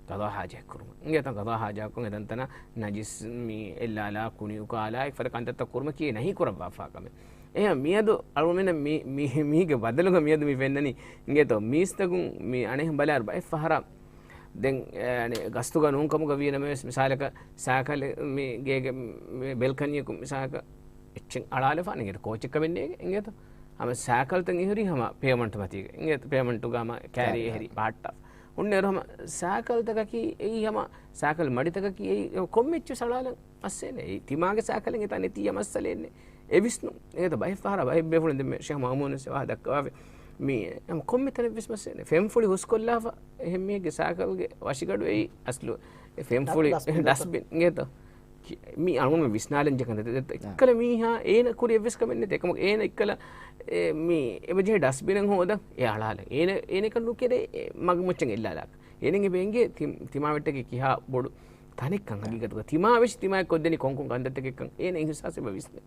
ގަޟާ ޙާޖަތް ކުރުމަށް. އިނގޭތަ ގަޟާ ޙާޖަތް ކޮށް އެ ތަންތަނަށް ނަޖިސް މި އެއްލާލާ، ކުނި އުކާލާ، އެފަދަ ކަންތައްތައް ކުރުމަކީ ނަހީ ކުރައްވާފާ ކަމެއް. އެހެން މިއަދު އަޅުމެން މި، މި، މީގެ ބަދަލުގަ މިއަދު މި ފެންނަނީ. އިނގޭތޯ މީސްތަކުން މި އަނެއް ބަލާއިރު ބައެއް ފަހަރަށް ދެން، އެ، އަނެއް ގަސްތުގަ ނޫންކަމުގަ ވީނަމަވެސް، މިސާލަކަށް ސައިކަލެއް މި ގޭގެ މި ބެލްކަނީއަކު މިސާލަކަށް އެއްޗެއް އަޅާލަފާނެ އިނގޭތަ ކޯޗެއް ކަމެއް ނޭގެ އިނގޭތަ؟ ހަމަ ސައިކަލްތައް އެހުރީ ހަމަ ޕޭވަމަންޓު މަތީގަ އިނގޭތަ؟ ޕޭވަމަންޓުގަ ހަމަ ކާރި ކާރި އެހެރީ ބަހައްޓާފަ. ހުންނައިރު ހަމަ ސައިކަލްތަކަކީ އެއީ ހަމަ ސައިކަލް މަޑިތަކަކީ އެއީ ކޮންމެ އެއްޗެއް އަޅާލަން މައްސަލައެއް. ތިމާގެ ސައިކަލެއް އެތާ ނެތިއްޔާ މައްސަލައެއް ނެތް. އެ ވިސްނުން. އޭތަ ބައެއް ފަހަރަށް ބައެއް ބޭފުޅުން ދެންމެ ޝޭޚް މައުމޫނު ވެސް ވާހަކަ ދައްކަވާފަ. މި ހަމަ ކޮންމެ ތަނެއް ވެސް މައްސަލައެއް. ފެންފުޅި ހުސްކޮށްލާފަ އެހެން މީހެއްގެ ސައިކަލްގެ ވަށިގަނޑު އެއީ އަސްލު އެ ފެންފުޅި ޑަސްބިން ގޮތަށް. ޑަސްބިން އިނގޭތަ؟ ކި-، މި އަޅުގަނޑު ވިސްނާލަން ޖެހޭ ކަންތައް. އެއްކަލަ މީހާ އޭނަ ކުރި އެއްވެސް ކަމެއް ނެތް. އެކަމަކު އޭނަ އެއްކަލަ އެ، މި އެބަޖެހޭ ޑަސްބިނެއް ހޯދަން އެ އަޅާލަން. އޭނަ، އޭނަކަށް ނުކެރޭ އެ މަގުމައްޗަށް އެއްލާލާކަށް. އޭނަ އެބަ އެނގޭ ތި-، ތިމާވެއްޓަކީ ކިހާ ބޮޑު ތަނެއްކަން ހަގީގަތުގަ. ތިމާވެސް ތިމާއެއް ކޮށްދެނީ ކޮންކޮން ކަންތައްތަކެއްކަން އޭނަ އިހުސާސް އެބަ ވިސްނޭ.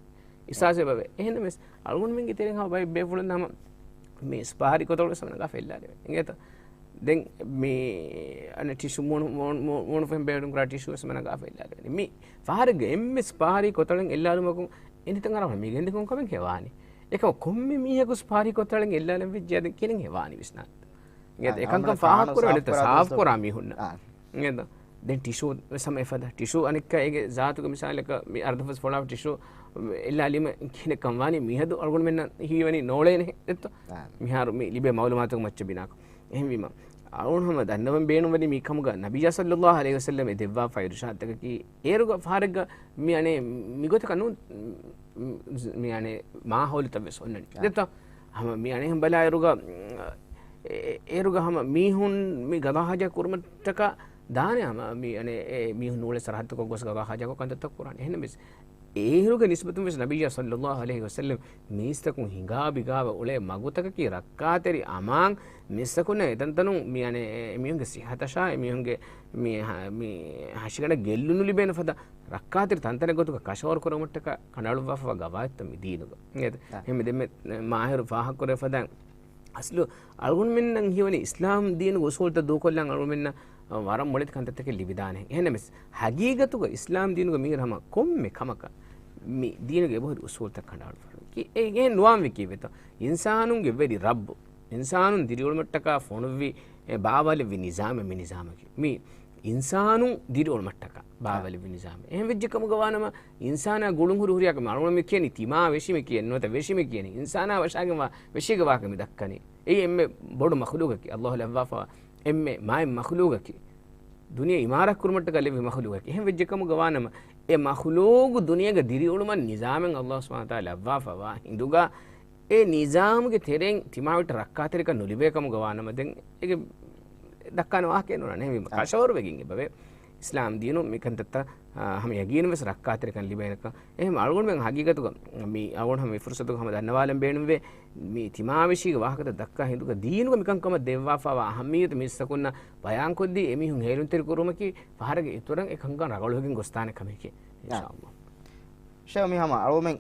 އިހުސާސް އެބަވޭ. އެހެންނަމަވެސް އަޅުގަނޑުމެންގެ ތެރެއިން ހަމަ ބައެއް ބޭފުޅުން ހަމަ މި ސްޕާހާރީ ކޮތަޅު ވެސް ހަމަ ނަގާފަ އެއްލާލެވޭ. އިނގޭތަ؟ ދެން މި އަނެއް ޓިޝޫ މޫނު، މޫނު، މޫ-، މޫނުފަހެން ބޭނުންކުރާ ޓިޝޫ ވެސް ހަމަ ނަގާފަ އެއްލާލެވޭ. މި ފަހަރެއްގަ އެންމެ ސްޕާހާރީ ކޮތަޅެއް އެއްލާލުމަކުން އެނދިތަން އަރާ މިގެންދި ކޮން ކަމެއް ހެވާނީ؟ އެކަމަ ކޮންމެ މީހަކު ސްޕާރި ކޮށްތަޅެން އެއްލާލަން ވެއްޖެ އަދި ކިނެން ހެވާނީ ވިސްނާން. އާ، އެކަންކަން ފާހަގަ ކުރެވެނެތަ ސާފް ކުރާ މީހުންނަށް. އާ. ދެން ޓިޝޫ ވެސް ހަމަ އެފަދަ. ޓިޝޫ އަނެއްކާ އޭގެ ޒާތުގެ މިސާލަކަށް މި އަރަދަފަސް ފޮޅާފަ ޓިޝޫ އެއްލާލީމަ ކިހިނެއްކަން ވާނީ މިހަދު އަޅުގަނޑުމެންނަށް ހީވަނީ ނޯޅޭނެ އެއްތޯ؟ އާ. މިހާރު މި ލިބޭ މައުލޫމާތުގެ މައްޗަށް ބިނާކޮށް. އެހެންވީމަ، އަޅުގަނޑު ހަމަ ދަންނަވަން ބޭނުންވަނީ މިކަމުގަ ނަބިއްޔާ ޞައްލައްލާހު ޢަލައިހި ވަސައްލަމް އެ ދެއްވާފައި އިރުޝާދުތަކަކީ އޭރުގަ ފަހަރެއްގަ މި އަނެއް މިގޮތަކަށް ނޫން، މި އަނެއް މާހައުލުތައް ވެސް އޮންނަނީ. އާ. ދެއްތޯ؟ ހަމަ މި އަނެއް ބަލާއިރުގަ، އެ، އޭރުގަ ހަމަ މީހުން މި ގަޟާ ޙާޖާ ކުރުމަށްޓަކާ ދާނެ ހަމަ މި އަނެއް އެ މީހުން ނޫޅޭ ސަރަޙައްދުކޮށް ގޮސް ގަޟާ ޙާޖާކޮށް ކަންތައްތައް ކުރާނެ. އެހެންނަމަވެސް އޭރުގެ ނިސްބަތުން ވެސް ނަބިއްޔާ ޞައްލައްލާހު ޢަލައިހި ވަސައްލަމް މީސްތަކުން ހިނގާ ބިގާވެ އުޅޭ މަގުތަކަކީ ރައްކާތެރި އަމާން މީސްތަކުންނަށް އެތަންތަނުން މި އަނެއް އެ މީހުންގެ ސިއްހަތަށާ އެ މީހުންގެ މި ހަ-، މި ހަށިގަނޑަށް ގެއްލުން ނުލިބޭނެ ފަދަ ރައްކާތެރި ތަންތަނެއް ގޮތުގަ ކަށަވަރު ކުރުމަށްޓަކާ ކަނޑައަޅުއްވާފަވާ ގަވާއިދުތައް މި ދީނުގަ. އެހެން ދެންމެ މާހިރު ފާހަގަކުރެ ފަދަ އަސްލު އަޅުގަނޑުމެންނަށް ހީވަނީ އިސްލާމް ދީނުގެ އުސޫލުތައް ދޫކޮށްލަން އަޅުގަނޑުމެންނަށް ވަރަށް މޮޅެތި ކަންތައްތަކެއް ލިބިދާނެ. އެހެންނަމަވެސް، ހަގީގަތުގަ އިސްލާމް ދީނުގަ މީހުން ހަމަ ކޮންމެ ކަމަކަށް މި ދީނުގެ އެބަހުރި އުސޫލުތައް ކަނޑައަޅުއްވާ. ކި-، އެ-، އެހެން ނުވާންވީ ކީއްވެތޯ؟ އިންސާނުންގެ ވެރި ރައްބު، އިންސާނުން ދިރިއުޅުމަށްޓަކާ ފޮނުއްވި އެ ބާވާލެއްވި ނިޒާމެއް މި ނިޒާމަކީ. މި އިންސާނުން ދިރިއުޅުމަށްޓަކާ ބާވާލެއްވި ނިޒާމެއް. އެހެން ވެއްޖެ ކަމުގަ ވާނަމަ، އިންސާނާ ގުޅުން ހުރި ހުރިހާ ކަމެއް އަޅުގަނޑު މި ކިޔަނީ ތިމާ ވެށި މި ކިޔަނީ ނުވަތަ ވެށި މި ކިޔަނީ. އިންސާނާ ވަށާގެންވާ ވެށީގެ ވާހަކަ މި ދައްކަނީ. އެއީ އެންމެ ބޮޑު މަޚުލޫގަކީ، އައްލާހު ލައްވާފަވާ އެންމެ މާތް މަޚުލޫގަކީ. ދުނިޔެ އިމާރާތް ކުރުމަށްޓަކާ ލެއްވި މަޚުލޫގަކީ. އެހެން ވެއްޖެ ކަމުގަ ވާނަމަ، އެ މަޚުލޫގު ދުނިޔޭގަ ދިރިއުޅުމަށް ނިޒާމެއް އައްލާހު ސުބްޙާނަހު ވަތަޢާލާ ލައްވާފަވާ ހިނދުގަ، އެ ނިޒާމުގެ ތެރެއިން ތިމާވެއްޓަށް ރައްކާތެރިކަން ނުލިބޭ ކަމުގަ ވާނަމަ، ދެން އޭގެ ދައްކާނެ ވާހަކައެއް ނުވާނެ. އެހެންވީމަ، އާ. ކަށަވަރުވެގެން އެބަވޭ. އިސްލާމް ދީނު މިކަންތައްތައް، އާ، ހަމަ ޔަގީނުން ވެސް ރައްކާތެރިކަން ލިބޭނެކަން. އެހެން އަޅުގަނޑުމެން ހަގީގަތުގަ މި އަޅުގަނޑު ހަމަ މި ފުރުސަތުގަ ހަމަ ދަންނަވާލަން ބޭނުންވޭ. މި ތިމާވެށީގެ ވާހަކަތައް ދައްކާ ހިނދުގަ ދީނުގަ މިކަންކަމަށް ދެއްވާފަވާ އަހައްމިއްޔަތު މީސްތަކުންނަށް ބަޔާންކޮށްދީ، އެމީހުން ހޭލުންތެރި ކުރުމަކީ ފަހަރެއްގެ އިތުރަށް އެ ކަންކަން ރަނގަޅުވެގެން ގޮސްދާނެ ކަމެކޭ. އާ. އިންޝާﷲ. ޝޭޚް، މި ހަމަ އަޅުމެން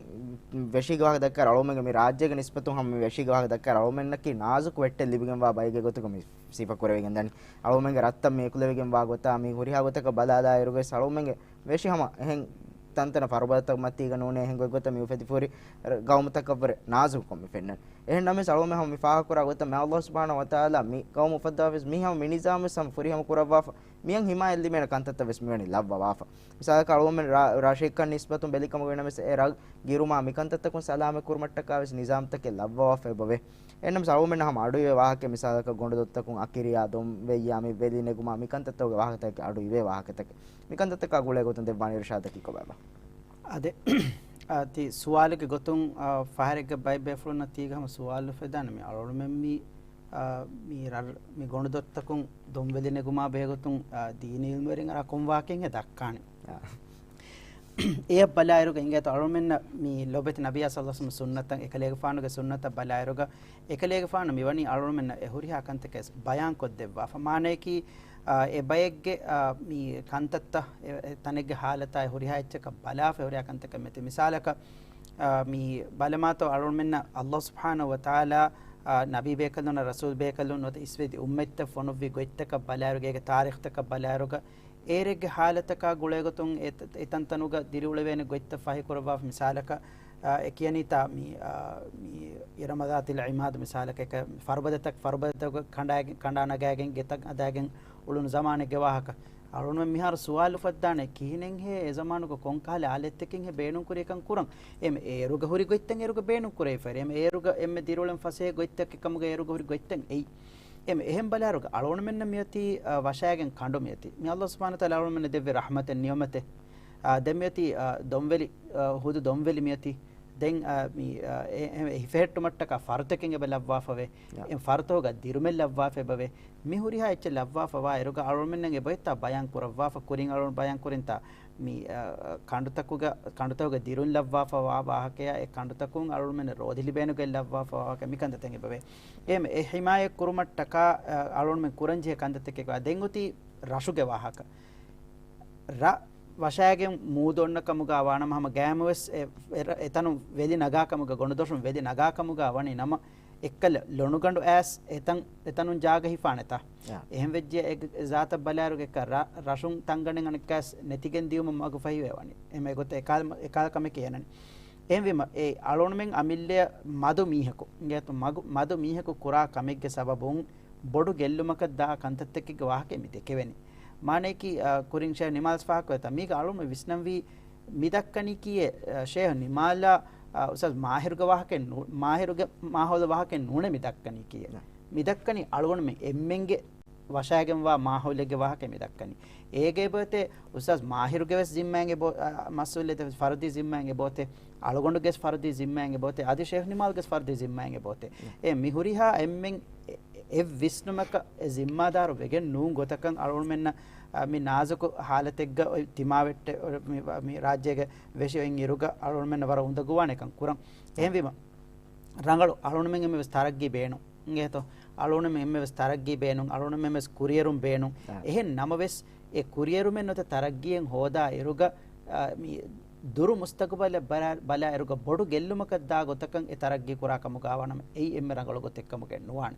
ވެށީގެ ވާހަކަ ދައްކާ އަޅުމެންގެ މި ރާއްޖޭގެ ނިސްބަތުން ހަމަ މި ވެށީގެ ވާހަކަ ދައްކާ އަޅުމެންނަކީ ނާޒުކު ވެއްޓެއް ލިބިގެންވާ ބައެއްގެ ގޮތުގަ މި ސިފަ ކުރެވިގެން ދަނީ. އަޅުމެންގެ ރަށްތައް މި އެކުލެވިގެން ވާ ގޮތާ މި ހުރިހާ ގޮތަކަށް ބަލާލާއިރުގަވެސް އަޅުމެންގެ ވެށި ހަމަ އެހެން ތަންތަނަށް ފަރުބަދަތައް މަތީގަ ނޫނޭ އެހެން ގޮތްގޮތަށް މި އުފެދިފަހުރި ގައުމުތަކަށްވުރެ ނާޒުކުކޮށް މި ފެންނަނީ. އެހެން ނަމަވެސް އަޅުމެން ހަމަ މި ފާހަގަކުރާ ގޮތަށް މި އައްލާހު ސުބްޙާނަހު ވަތަޢާލާ މި ގައުމު އުފައްދާފަވެސް މި ހަމަ މި ނިޒާމުވެސް ހަމަ ފުރިހަމަ ކުރައްވާފަ. މިއަށް ހިމާޔަތް ލިބޭނެ ކަންތައްތައް ވެސް މިވަނީ ލައްވަވާފަ. މިސާލަކަށް އަޅުމެން ރަށެއްކަން ނިސްބަތުން ބެލިކަމުގަ ވީނަމަވެސް އެ ރަށް ގިރުމާ މިކަންތައްތަކުން ސަލާމަތް ކުރުމަށްޓަކާވެސް ނިޒާމްތަކެއް ލައްވަވާފަ އެބަވޭ. އެހެންނަމަވެސް އަޅުމެންނަށް ހަމަ އަޑުއިވޭ ވާހަކަ މިސާލަކަށް ގޮނޑުދޮށްތަކުން އަކިރިޔާ ދޮންވެއްޔާ މި ވެލި ނެގުމާ މިކަންތައްތަކުގެ ވާހަކަތަކެއް އަޑުއިވޭ ވާހަކަތަކެއް. މިކަންތައްތަކާ ގުޅޭ ގޮތުން ދެއްވާނެ އިރުޝާދަކީ ކޮބާބާ؟ އާދެ، އާ، ތި ސުވާލުގެ ގޮތުން، އާ، ފަހަރެއްގެ ބައެއް ބޭފުޅުންނަށް ތީގަ ހަމަ ސުވާލު އުފެދާނެ މި އަޅުގަނޑުމެން މި، އާ، މި ރަށް، މި ގޮނޑުދޮށްތަކުން ދޮންވެލި ނެގުމާ ބެހޭގޮތުން، އާ، ދީނީ އިލްމުވެރިން އަރާ ކޮން ވާހަކައެއް ދައްކާނެ. އާ. އެއަށް ބަލާއިރުގަ އިނގޭތޯ އަޅުމެންނަށް މި ލޮބެތި ނަބިއްޔާ ޞައްލަﷲު ޢަލައިހި ވަސައްލަމަ ސުންނަތަށް، އެކަލޭގެފާނުގެ ސުންނަތަށް ބަލާއިރުގަ، އެކަލޭގެފާނު މިވަނީ އަޅުމެންނަށް އެ ހުރިހާ ކަންތަކެއް ބަޔާންކޮށްދެއްވާފަ. މާނަޔަކީ، އާ، އެ ބައެއްގެ، އާ، މި ކަންތައްތައް އެ، އެ ތަނެއްގެ ހާލަތާ އެ ހުރިހާ އެއްޗަކަށް ބަލާފަ އެ ހުރިހާ ކަންތަކެއް މެތި. މިސާލަކަށް، އާ، މި ބަލަމާތޯ އަޅުމެންނަށް އައްލާހު ސުބްޙާނަހު ވަތަޢާލާ، އާ، ނަބީ ބޭކަލުންނަށް ރަސޫލް ބޭކަލުން ނުވަތަ އިސްވެދި އުއްމަތްތައް ފޮނުއްވި ގޮތްތަކަށް ބަލާއިރުގަ އޭގެ ތާރީޚްތަކަށް ބަލާއިރުގަ އޭރެއްގެ ހާލަތަކާ ގުޅޭގޮތުން އެ، އެތަންތަނުގަ ދިރިއުޅެވޭނެ ގޮތްތައް ފަހިކުރައްވާފަ. މިސާލަކަށް، އާ، އެ ކިޔަނީތާ މި، އާ، މި އިރަމަ ޛާތިލް ޢިމާދު މިސާލަކަށް ފަރުބަދަތައް، ފަރުބަދަތަކުގަ ކަނޑާ، ކަނޑާ ނަގާގެން ގެތައް ހަދާގެން އުޅުނު ޒަމާނެއްގެ ވާހަކަ. އަޅުގަނޑުމެން މިހާރު ސުވާލު އުފައްދާނެ، ކިހިނެއްހޭ އެ ޒަމާނުގަ ކޮންކަހަލަ އާލެއްތަކެއްހޭ ބޭނުންކުރީ ކަން ކުރަން؟ އެމް އޭރުގަ ހުރި ގޮތްތައް އޭރުގަ ބޭނުންކުރެވިފައި. އެމް އޭރުގަ އެންމެ ދިރިއުޅެން ފަސޭހަ ގޮތްތަކެއް ކަމުގަ އޭރުގަ ހުރި ގޮތްތައް އެއީ. އެމް އެހެން ބަލާއިރުގަ އަޅުގަނޑުމެންނަށް މިއޮތީ، އަ، ވަށާގެން ކަނޑު މިއޮތީ. މި އައްލާހު ސުބްޙާނަހު ވަތަޢާލާ އަޅުގަނޑުމެންނަށް ދެއްވި ރަޙްމަތެއް ނިޢުމަތެއް. އާ، ދެން މިއޮތީ، އާ، ދޮންވެލި، އާ، ހުދު ދޮންވެލި މިއޮތީ. ދެން، އާ، މި، އާ، އެ، އެ، އެ ހިފެހެއްޓުމަށްޓަކާ ފަރުތަކެއް އެބަ ލައްވާފަވޭ. ޔާ. އެ ފަރުތަކުގަ ދިރުމެއް ލައްވާފަ އެބަވޭ. މި ހުރިހާ އެއްޗެއް ލައްވާފަވާ އިރުގަ އަޅުގަނޑުމެންނަށް އެބައޮތްތާ ބަޔާން ކުރައްވާފަ. ކުރިން އަޅުގަނޑު ބަޔާން ކުރިންތާ މި، އާ، ކަނޑުތަކުގަ، ކަނޑުތަކުގަ ދިރުން ލައްވާފަވާ ވާހަކަޔާ އެ ކަނޑުތަކުން އަޅުގަނޑުމެންނަށް ރޯދި ލިބޭނެ ގޮތް ލައްވާފަވާ ވާހަކަ މި ކަންތައްތައް އެބަވޭ. އެހެން އެ ހިމާޔަތް ކުރުމަށްޓަކާ، އާ، އަޅުގަނޑުމެން ކުރަންޖެހޭ ކަންތައްތަކެއް ވާ. ދެން އޮތީ ރަށުގެ ވާހަކަ. ރަށް ވަށާގެން މޫދު އޮންނަ ކަމުގަ ވާނަމަ ހަމަ ގައިމުވެސް އެ، އެ ރަ-، އެތަނުން ވެލި ނަގާ ކަމުގަ ގޮނޑުދޮށުން ވެލި ނަގާ ކަމުގަ ވަނީ ނަމަ އެއްކަލަ ލޮނުގަނޑު އައިސް އެތަން، އެތަނުން ޖާގަ ހިފާނެތާ؟ ޔާ. އެހެން ވެއްޖެ އެ ޒާތަށް ބަލާއިރުގަ އެއްކަ ރަ-، ރަށުން ތަންގަނޑެއް އަނެއްކާސް ނެތިގެން ދިޔުމަށް މަގު ފަހިވެ ވަނީ. އެމަ އެގޮތަށް އެކާލ-، އެކާލަ ކަމެކޭ އެނަނީ. އެހެންވީމަ، އެ އަޅުގަނޑުމެން އަމިއްލައަށް މަދު މީހަކު، އިނގޭތޯ، މަގު-، މަދު މީހަކު ކުރާ ކަމެއްގެ ސަބަބުން ބޮޑު ގެއްލުމަކަށް ދާ ކަންތައްތަކެއްގެ ވާހަކަ މި ދެކެވެނީ. މާނަޔަކީ، އަ، ކުރިން ޝޭހް ނިމާލް ފާހަގަކޮށް ދައްކާ، މީގަ އަޅުގަނޑު ވިސްނަންވީ މި ދައްކަނީކީއޭ، އަ، ޝޭހް ނިމާލާ، އަ، އުސްތާޛް މާހިރުގެ ވާހަކައެއް ނޫ-، މާހިރުގެ މާހައުލު ވާހަކައެއް ނޫނޭ މި ދައްކަނީކީއޭ. ނަ. މި ދައްކަނީ އަޅުގަނޑުމެން އެންމެންގެ ވަށާގެންވާ މާހައުލެއްގެ ވާހަކަ މި ދައްކަނީ. އޭގެ އެބައޮތޭ އުސްތާޛް މާހިރުގެ ވެސް ޒިންމާއެއް އެބަ-، އަ، މަސްއޫލިއްޔަތެއް ފަރުދީ ޒިންމާއެއް އެބައޮތޭ، އަޅުގަނޑުގެ ވެސް ފަރުދީ ޒިންމާއެއް އެބައޮތޭ، އަދި ޝޭހް ނިމާލްގެ ވެސް ފަރުދީ ޒިންމާއެއް އެބައޮތޭ. އެ މި ހުރިހާ އެންމެން އެ-، އެއް ވިސްނުމަކަށް އެ ޒިންމާދާރު ވެގެން ނޫން ގޮތަކަށް އަޅުގަނޑުމެންނަށް، އަ، މި ނާޒުކު ހާލަތެއްގަ އޮތް ތިމާވެއްޓެއް މި، މި ރާއްޖޭގަ ވެށި އޮތް އިރުގަ އަޅުގަނޑުމެންނަށް ވަރަށް އުނދަގޫވާނެކަން ކުރަން. އެހެންވީމަ، ރަނގަޅު އަޅުގަނޑުމެން އެންމެ ވެސް ތަރައްގީ ބޭނުން. އިނގޭތޯ؟ އަޅުގަނޑުމެން އެންމެ ވެސް ތަރައްގީ ބޭނުން، އަޅުގަނޑުމެން ވެސް ކުރިއެރުން ބޭނުން. އާ. އެހެން ނަމަވެސް، އެ ކުރިއެރުމެއް ނުވަތަ ތަރައްގީއެއް ހޯދާ އިރުގަ، އާ، މި ދުރު މުސްތަގުބަލަށް ބަލާ، ބަލާ އިރުގަ ބޮޑު ގެއްލުމަކަށް ދާ ގޮތަކަށް އެ ތަރައްގީ ކުރާ ކަމުގަ ވާނަމަ، އެއީ އެންމެ ރަނގަޅު ގޮތެއް ކަމުގައެއް ނުވާނެ.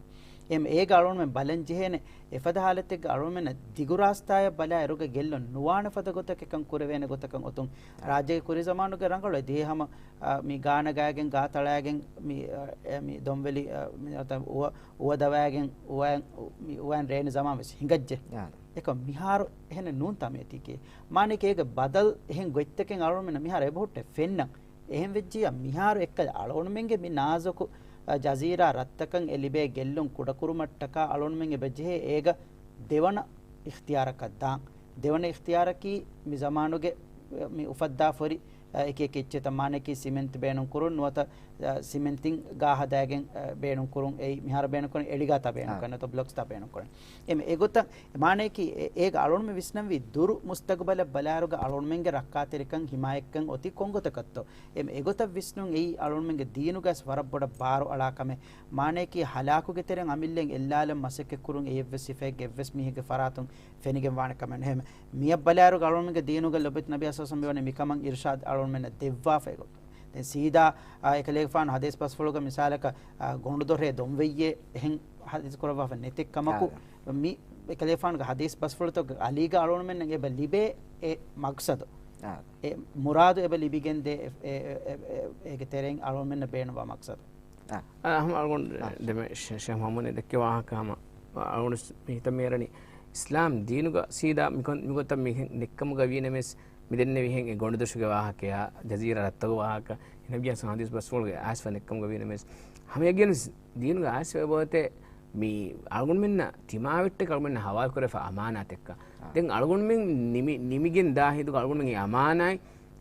އެމް އޭގަ އަޅުގަނޑުމެން ބަލަން ޖެހޭނެ، އެފަދަ ހާލަތެއްގަ އަޅުގަނޑުމެންނަށް ދިގު ރާސްތާއަށް ބަލާ އިރުގަ ގެއްލުން ނުވާނެ ފަދަ ގޮތަކަށް އެކަން ކުރެވޭނެ ގޮތަކަށް އޮތުން. ރާއްޖޭގެ ކުރީ ޒަމާނުގެ ރަނގަޅު އެދިހޭ ހަމަ، އާ، މި ގާނަ ގާގެން ގާތަޅާގެން މި، އާ، އެ، މި ދޮންވެލި، އާ، މި އުވަ، އުވަ ދަވާގެން އުވައިން، މި އުވައިން ރޭނި ޒަމާން ވެސް ހިނގައްޖެ. އާ. އެކަމް މިހާރު އެހެނެއް ނޫންތާ މިއޮތީކީ. މާނައަކީ އޭގެ ބަދަލު އެހެން ގޮތްތަކެއް އަޅުގަނޑުމެންނަށް މިހާރު އެބަހުއްޓޭ ފެންނަން. އެހެން ވެއްޖިއްޔާ މިހާރު އެއްކަލަ އަޅުގަނޑުމެންގެ މި ނާޒުކު، އަ، ޖަޒީރާ ރަށްތަކަށް އެ ލިބޭ ގެއްލުން ކުޑަކުރުމަށްޓަކާ އަޅުގަނޑުމެން އެބަ ޖެހޭ އޭގަ ދެވަނަ އިޚްތިޔާރަކަށް ދާން. ދެވަނަ އިޚްތިޔާރަކީ މި ޒަމާނުގެ، އަ، މި އުފައްދާ ފޮރި، އަ، އެކި އެކި އެއްޗެއްތައް މާނައަކީ ސިމެންތު ބޭނުން ކުރުން ނުވަތަ، އަ، ސިމެންތިން ގާ ހަދާގެން، އަ، ބޭނުން ކުރުން. އެއީ މިހާރު ބޭނުން ކުރަނީ އެޅިގާތާ ބޭނުން އާ. ކުރަން ނުވަތަ ބްލޮކްސްތާ ބޭނުން ކުރަން. އެމް އެގޮތަށް މާނައަކީ އެ-، އޭގަ އަޅުގަނޑުމެން ވިސްނަންވީ ދުރު މުސްތަގުބަލަށް ބަލާއިރުގަ އަޅުގަނޑުމެންގެ ރައްކާތެރިކަން ހިމާޔަތްކަން އޮތީ ކޮންގޮތަކަށްތޯ؟ އެމް އެގޮތަށް ވިސްނުން އެއީ އަޅުގަނޑުމެންގެ ދީނުގަސް ވަރަށް ބޮޑަށް ބާރު އަޅާ ކަމެއް. މާނައަކީ ހަލާކުގެ ތެރެއިން އަމިއްލައިން އެއްލާލަން މަސައްކަތްކުރުން އެއެއްވެސް ސިފައެއްގެ އެއްވެސް މީހެއްގެ ފަރާތުން ފެނިގެން ވާނެ ކަމެއް ނުހޭމެ. މިއަށް ބަލާއިރުގަ އަޅުގަނޑުމެންގެ ދީނުގަ ލޮބުވެތި ނަބީ ސައްލަﷲު ވަސައްލަމް މިވަނީ މިކަމަށް އިރުޝާދު އަޅުގަނޑުމެންނަށް ދެއްވާފައި ގޮތުން. ދެން ސީދާ، އާ، އެކަލޭގެފާނު ޙަދީޘް ބަސްފުޅުގަ މިސާލަކަށް، އާ، ގޮނޑުދޮށޭ ދޮންވެއްޔޭ އެހެން ޙަދީޘް ކުރައްވާފަ ނެތެއް ކަމަކު، އާ. މި އެކަލޭގެފާނުގެ ޙަދީޘް ބަސްފުޅުތަކުގެ އަލީގަ އަޅުގަނޑުމެންނަށް އެބަ ލިބޭ އެ މަޤްޞަދު، އާ. އެ މުރާދު އެބަ ލިބިގެންދޭ އެ، އެ، އެ، އެ، އޭގެ ތެރެއިން އަޅުގަނޑުމެންނަށް ބޭނުންވާ މަޤްޞަދު. އާ. އާ، ހަމަ އަޅުގަނޑު އާ. ދެމެ ޝޭ-، ޝޭޚް މުޙައްމަދު ދެއްކި ވާހަކަ ހަމަ އަޅުގަނޑު މި ހިތަށް މިއެރަނީ އިސްލާމް ދީނުގަ ސީދާ މިކޮން-، މިގޮތަށް މިހެން ދެއްކަމުގަ ވީނަމަވެސް، މި ދެންނެވިހެން އެ ގޮނޑުދޮށުގެ ވާހަކަޔާ، ޖަޒީރާ ރަށްތަކުގެ ވާހަކަ، އެ ނަބިއްޔާ ޙަދީޘް ބަސްފުޅުގެ އައިސްފަ ދެއްކަމުގަ ވީނަމަވެސް، ހަމައެކަނި ދީނުގެ އައިސްފަ އެބައޮތޭ މި އަޅުގަނޑުމެންނަށް ތިމާވެއްޓެއް އަޅުގަނޑުމެންނަށް ހަވާލުކުރެފަ އަމާނާތެއްކަން. އާ. ދެން އަޅުގަނޑުމެން ނިމި-، ނިމިގެން ދާ ހިނދުގަ އަޅުގަނޑުމެންގެ އަމާނާތް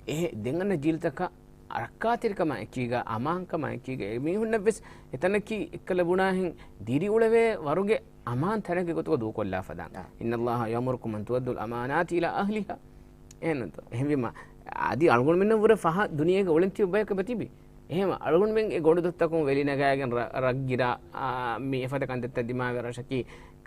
އެ ދެން އަންނަ ޖީލުތަކަށް ރައްކާތެރިކަމާ އެކީގަ، އަމާންކަމާ އެކީގަ، އެ މީހުންނަށްވެސް އެތަނަކީ އެއްކަލަ ބުނާހެން ދިރިއުޅެވޭ ވަރުގެ އަމާން ތަނެއްގެ ގޮތުގަ ދޫކޮށްލާފަ ދާން. އާ. إن الله يأمركم أن تؤدوا الأمانات إلى أهلها. އެހެންނުތޯ؟ އެހެންވީމަ، އަދި އަޅުގަނޑުމެންނަށް ވުރެ ފަހަށް ދުނިޔޭގަ އުޅެން ތިބި ބަޔަކަށް އެބަ ތިބީ. އެހެން އަޅުގަނޑުމެން އެ ގޮނޑުދޮށްތަކުން ވެލި ނަގާގެން ރަ-، ރަށްގިރާ، އާ، މި އެފަދަ ކަންތައްތައް ދިމާވެ ރަށަކީ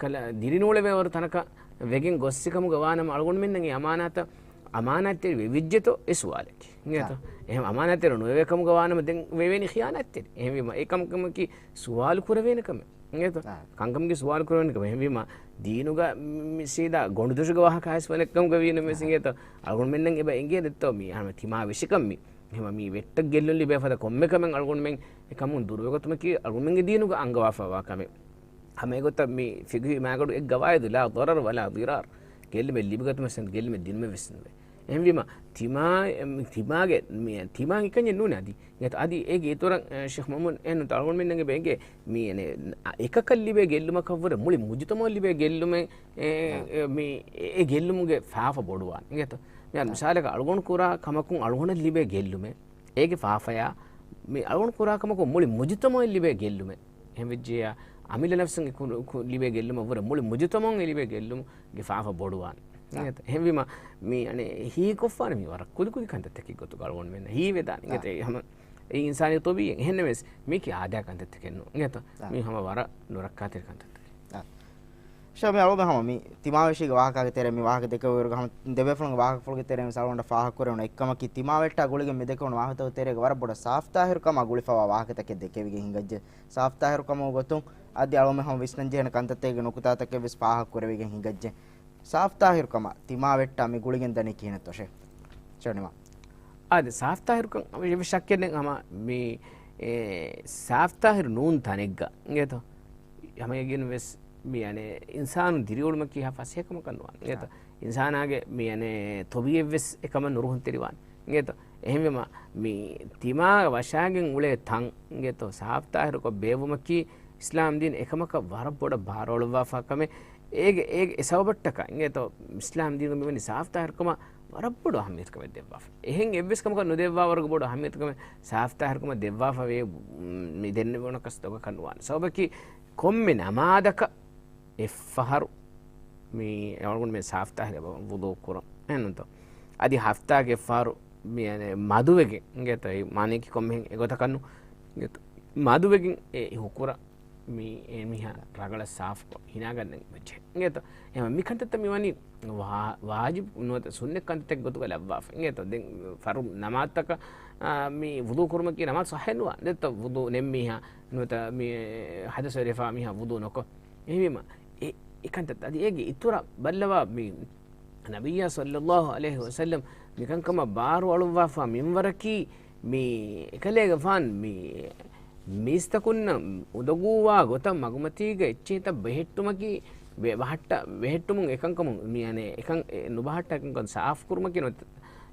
ކަލަ ދިރިނޫޅެވޭ ވަރު ތަނަކަށް ވެގެން ގޮއްސިކަމުގަ ވާނަމަ އަޅުގަނޑުމެންނަށް އެ އަމާނާތަށް އަމާނާތްތެރި ވެވިއްޖެތޯ އެ ސުވާލަކީ. އިނގޭތޯ؟ އާ. އެހެން އަމާނާތްތެރި ނުވެވޭ ކަމުގަ ވާނަމަ ދެން ވެވޭނީ ޚިޔާނާތްތެރި. އެހެންވީމަ އެ ކަމަކަމަކީ ސުވާލު ކުރެވޭނެ ކަމެއް. އިނގޭތޯ؟ އާ. ކަންކަމުގެ ސުވާލު ކުރެވޭނެ ކަމެއް. އެހެންވީމަ ދީނުގަ މި ސީދާ ގޮނޑުދޮށުގެ ވާހަކަ އައިސް ވަނެއްކަމުގަ ވީނަމަވެސް އާ. އިނގޭތޯ؟ އަޅުގަނޑުމެންނަށް އެބަ އެނގޭ ދެއްތޯ މި ހަމަ ތިމާ ވެށިކަން މި. އެހެންވީމަ މި ވެއްޓަށް ގެއްލުން ލިބޭ ފަދަ ކޮންމެ ކަމެއް އަޅުގަނޑުމެން އެ ކަމުން ދުރުވެގަތުމަކީ އަޅުގަނޑުމެންގެ ދީނުގަ އަންގަވާފައިވާ ކަމެއް. ހަމަ އެގޮތަށް މި ފިޤްހީ މާގަޑު އެއް ގަވާއިދު، لا ضرر ولا ضرار. ގެއްލުމެއް ލިބިގަތުމަށް ގެއްލުމެއް ދިނުމެއް ވެސް ނުވޭ. އެހެންވީމަ، ތިމާ، ތިމާގެ، މި، ތިމާ އެކަންޏެއް ނޫން އަދި. އެ، އަދި އޭގެ އިތުރަށް، އެ، ޝޭޚް މައުމޫން އެހެންނުތަ އަޅުގަނޑުމެންނަށް އެބަ އެނގޭ، މި، އެ، އެކަކަށް ލިބޭ ގެއްލުމަކަށްވުރެ މުޅި މުޖުތަމަޢަށް ލިބޭ ގެއްލުމެއް، އެ، އާ. އެ، މި، އެ، އެ ގެއްލުމުގެ ފާފަ ބޮޑުވާނެ. އިނގޭތޯ؟ މި، އާ. މިސާލަކަށް އަޅުގަނޑު ކުރާ ކަމަކުން އަޅުގަނޑަށް ލިބޭ ގެއްލުމެއް. އޭގެ ފާފަޔާ، މި އަޅުގަނޑު ކުރާ ކަމަކުން މުޅި މުޖުތަމަޢަށް ލިބޭ ގެއްލުމެއް. އެހެންވެއްޖެޔާ، އަމިއްލަ ނަފްސަށް ކު-، ކު-، ލިބޭ ގެއްލުމަށްވުރެ މުޅި މުޖުތަމަޢުން ލިބޭ ގެއްލުމުގެ ފާފަ ބޮޑުވާނެ. އާ. އެހެންވީމަ، މި އަނެއް ހީކޮށްފާނެ މި ވަރަށް ކުދިކުދި ކަންތައްތަކެއް ގޮތުގަ އަޅުގަނޑުމެން ހީވެދާނެ. އާ. އިނގޭތޯ؟ އެ ހަމަ އެ އިންސާނީ ޠަބީޢަތް. އެހެންނަމަވެސް މީކީ އާދައިގެ ކަންތައްތަކެއް ނޫން. އިނގޭތޯ؟ އާ. މީ ހަމަ ވަރަށް ނުރައްކާތެރި ކަންތައްތަކެއް. އާ. ޝޭޚް މި އަޅުގަނޑު ހަމަ މި ތިމާވެށީގެ ވާހަކާގެ ތެރޭ މި ވާހަކަ ދެކެވިއިރުގަ ހަމަ ދެބޭފުޅުންގެ ވާހަކަފުޅުގެ ތެރޭ މިސާލު އަޅުގަނޑަށް ފާހަގަކުރެވުނު އެއްކަމަކީ ތިމާވެއްޓާ ގުޅިގެން މި ދެކެވުނު ވާހަކަތަކުގެ ތެރޭގަ ވަރަށް ބޮޑަށް ސާފްތާހިރުކަމާ ގުޅިފަވާ ވާހަކަތަކެއް ދެކެވިގެން ހިނގައްޖެ. ސާފްތާހިރުކަމުގެ ގޮތުން އަދި އަޅުގަނޑު ހަމަ ވިސްނަންޖެހޭނެ ކަންތައްތަކެއްގެ ނުކުތާތަކެއް ވެސް ފާހަގަކުރެވިގެން ހިނގައްޖެ. ސާފްތާހިރުކަމާ ތިމާވެއްޓާ މި ގުޅިގެން ދަނީ ކިހިނެއްތޯ ޝޭޚް؟ ޝޭޚް ނިމާ. އާދެ، ސާފްތާހިރުކަން އެއްވެސް ޝައްކެއް ނެތް. ހަމަ މި، އެ، ސާފްތާހިރު ނޫން ތަނެއްގަ އިނގޭތޯ؟ ހަމަ އެގެން ވެސް މި، އަނެ، އިންސާނު ދިރިއުޅުމަކީ ހާ ފަސޭހަކަމަކަށް ނުވާނެ އިނގޭތޯ؟ އިންސާނާގެ މި، އަނެ، ތޮބީއެއްވެސް އެކަމަށް ނުރުހުންތެރިވާނެ އިނގޭތޯ؟ އެހެންވީމަ، މި ތިމާ ވަށާގެން އުޅޭ ތަން އިނގޭތޯ؟ ސާފްތާހިރުކޮށް ބޭއްވުމަކީ އިސްލާމް ދީން އެކަމަކަށް ވަރަށް ބޮޑަށް ބާރުއަޅުއްވާފާ ކަމެއް. އޭގެ، އޭގެ އެ ސަބަބަށްޓަކާ އިނގޭތޯ؟ އިސްލާމް ދީނުގަ މިވަނީ ސާފްތާހިރުކަމަށް ވަރަށް ބޮޑު އަހައްމިޔަތުކަމެއް ދެއްވާފަ. އެހެން އެއްވެސް ކަމަކަށް ނުދެއްވާވަރުގެ ބޮޑު އަހައްމިޔަތުކަމެއް ސާފްތާހިރުކަމަށް ދެއްވާފަ ވޭ، މި ދެންނެވުނަކަސް ދޮގަކަށް ނުވާނެ. ސަބަބަކީ ކޮންމެ ނަމާދަކަށް އެއްފަހަރު މި އަޅުގަނޑުމެން ސާފްތާހިރު ވުޟޫ ކުރަން އެހެންނުތޯ؟ އަދި ހަފްތާގެ އެއްފަހަރު މި އަނެ މަދުވެގެން އިނގޭތޯ؟ އެ މާނަޔަކީ ކޮންމެހެން އެގޮތަކަށް ނޫން. އިނގޭތޯ؟ މަދުވެގެން އެ ހުކުރަ މި އެ މީހާ ރަނގަޅަށް ސާފުކޮށް ހިނާގަންނަން ވެއްޖެ. އިނގޭތޯ؟ އެހެން މި ކަންތައްތައް މި ވަނީ ވާ-، ވާޖިބު ނުވަތަ ސުންނަތް ކަންތައްތަކެއް ގޮތުގަ ލައްވާފަ. އިނގޭތޯ؟ ދެން ފަރު ނަމާދުތަކަށް، އާ، މި ވުޟޫ ކުރުމަކީ ނަމާދު ޞައްޙަ ނުވާ. ދެއްތޯ ވުޟޫ ނެތް މީހާ ނުވަތަ މި ޙަދަޘް ވެރިފާ މީހާ ވުޟޫ ނުކޮށް. އެހެންވީމަ، އެ، އެ ކަންތައް އަދި އޭގެ އިތުރަށް ބައްލަވާ މި ނަބިއްޔާ ޞައްލައްލާހު ޢަލައިހި ވަސައްލަމް މިކަންކަމަށް ބާރު އަޅުއްވާފާ މިންވަރަކީ މި އެކަލޭގެފާން މި މީސްތަކުންނަށް އުނދަގޫވާ ގޮތަށް މަގުމަތީގަ އެއްޗެހިތައް ބެހެއްޓުމަކީ، ބެ-، ބަހައްޓަ-، ބެހެއްޓުމުން އެކަންކަމުން މި އަނެއް އެކަން އެ ނުބަހައްޓާ އެކަންކަން ސާފުކުރުމަކީ ނުވަތަ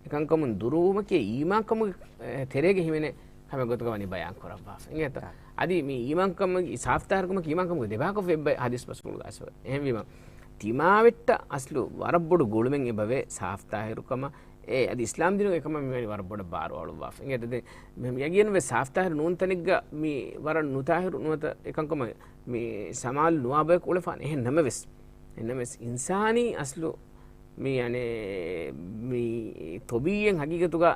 އެކަންކަމުން ދުރުވުމަކީ އީމާންކަމުގެ، އެ، ތެރޭގަ ހިމެނޭ ކަމެއް ގޮތުގަ ވަނީ ބަޔާން ކުރައްވާފަ. އިނގޭތޯ؟ އާ. އަދި މި އީމާންކަމަކީ، ސާފްތާހިރުކަމަކީ އީމާންކަމުގެ ދެބައިކޮށް އެއްބަ ޙަދީޘް ބަސްފުޅުގަ އަސްވަ. އެހެންވީމަ، ތިމާވެއްޓަށް އަސްލު ވަރަށް ބޮޑު ގުޅުމެއް އެބަވޭ ސާފްތާހިރުކަމަށް. އެ، އަދި އިސްލާމް ދީނުގަ އެކަމަށް މިވަނީ ވަރަށް ބޮޑަށް ބާރު އަޅުއްވާފަ. އިނގޭތޯ؟ ދެން މި ޔަގީންވެ ސާފްތާހިރު ނޫން ތަނެއްގަ މި ވަރަށް ނުތާހިރު ނުވަތަ އެކަންކަމަށް މި ސަމާލު ނުވާ ބަޔަކު އުޅެފާނެ. އެހެން ނަމަވެސް، އެހެން ނަމަވެސް އިންސާނީ އަސްލު މި އަނެއް މި ތޮބީއެއް ހަގީގަތުގަ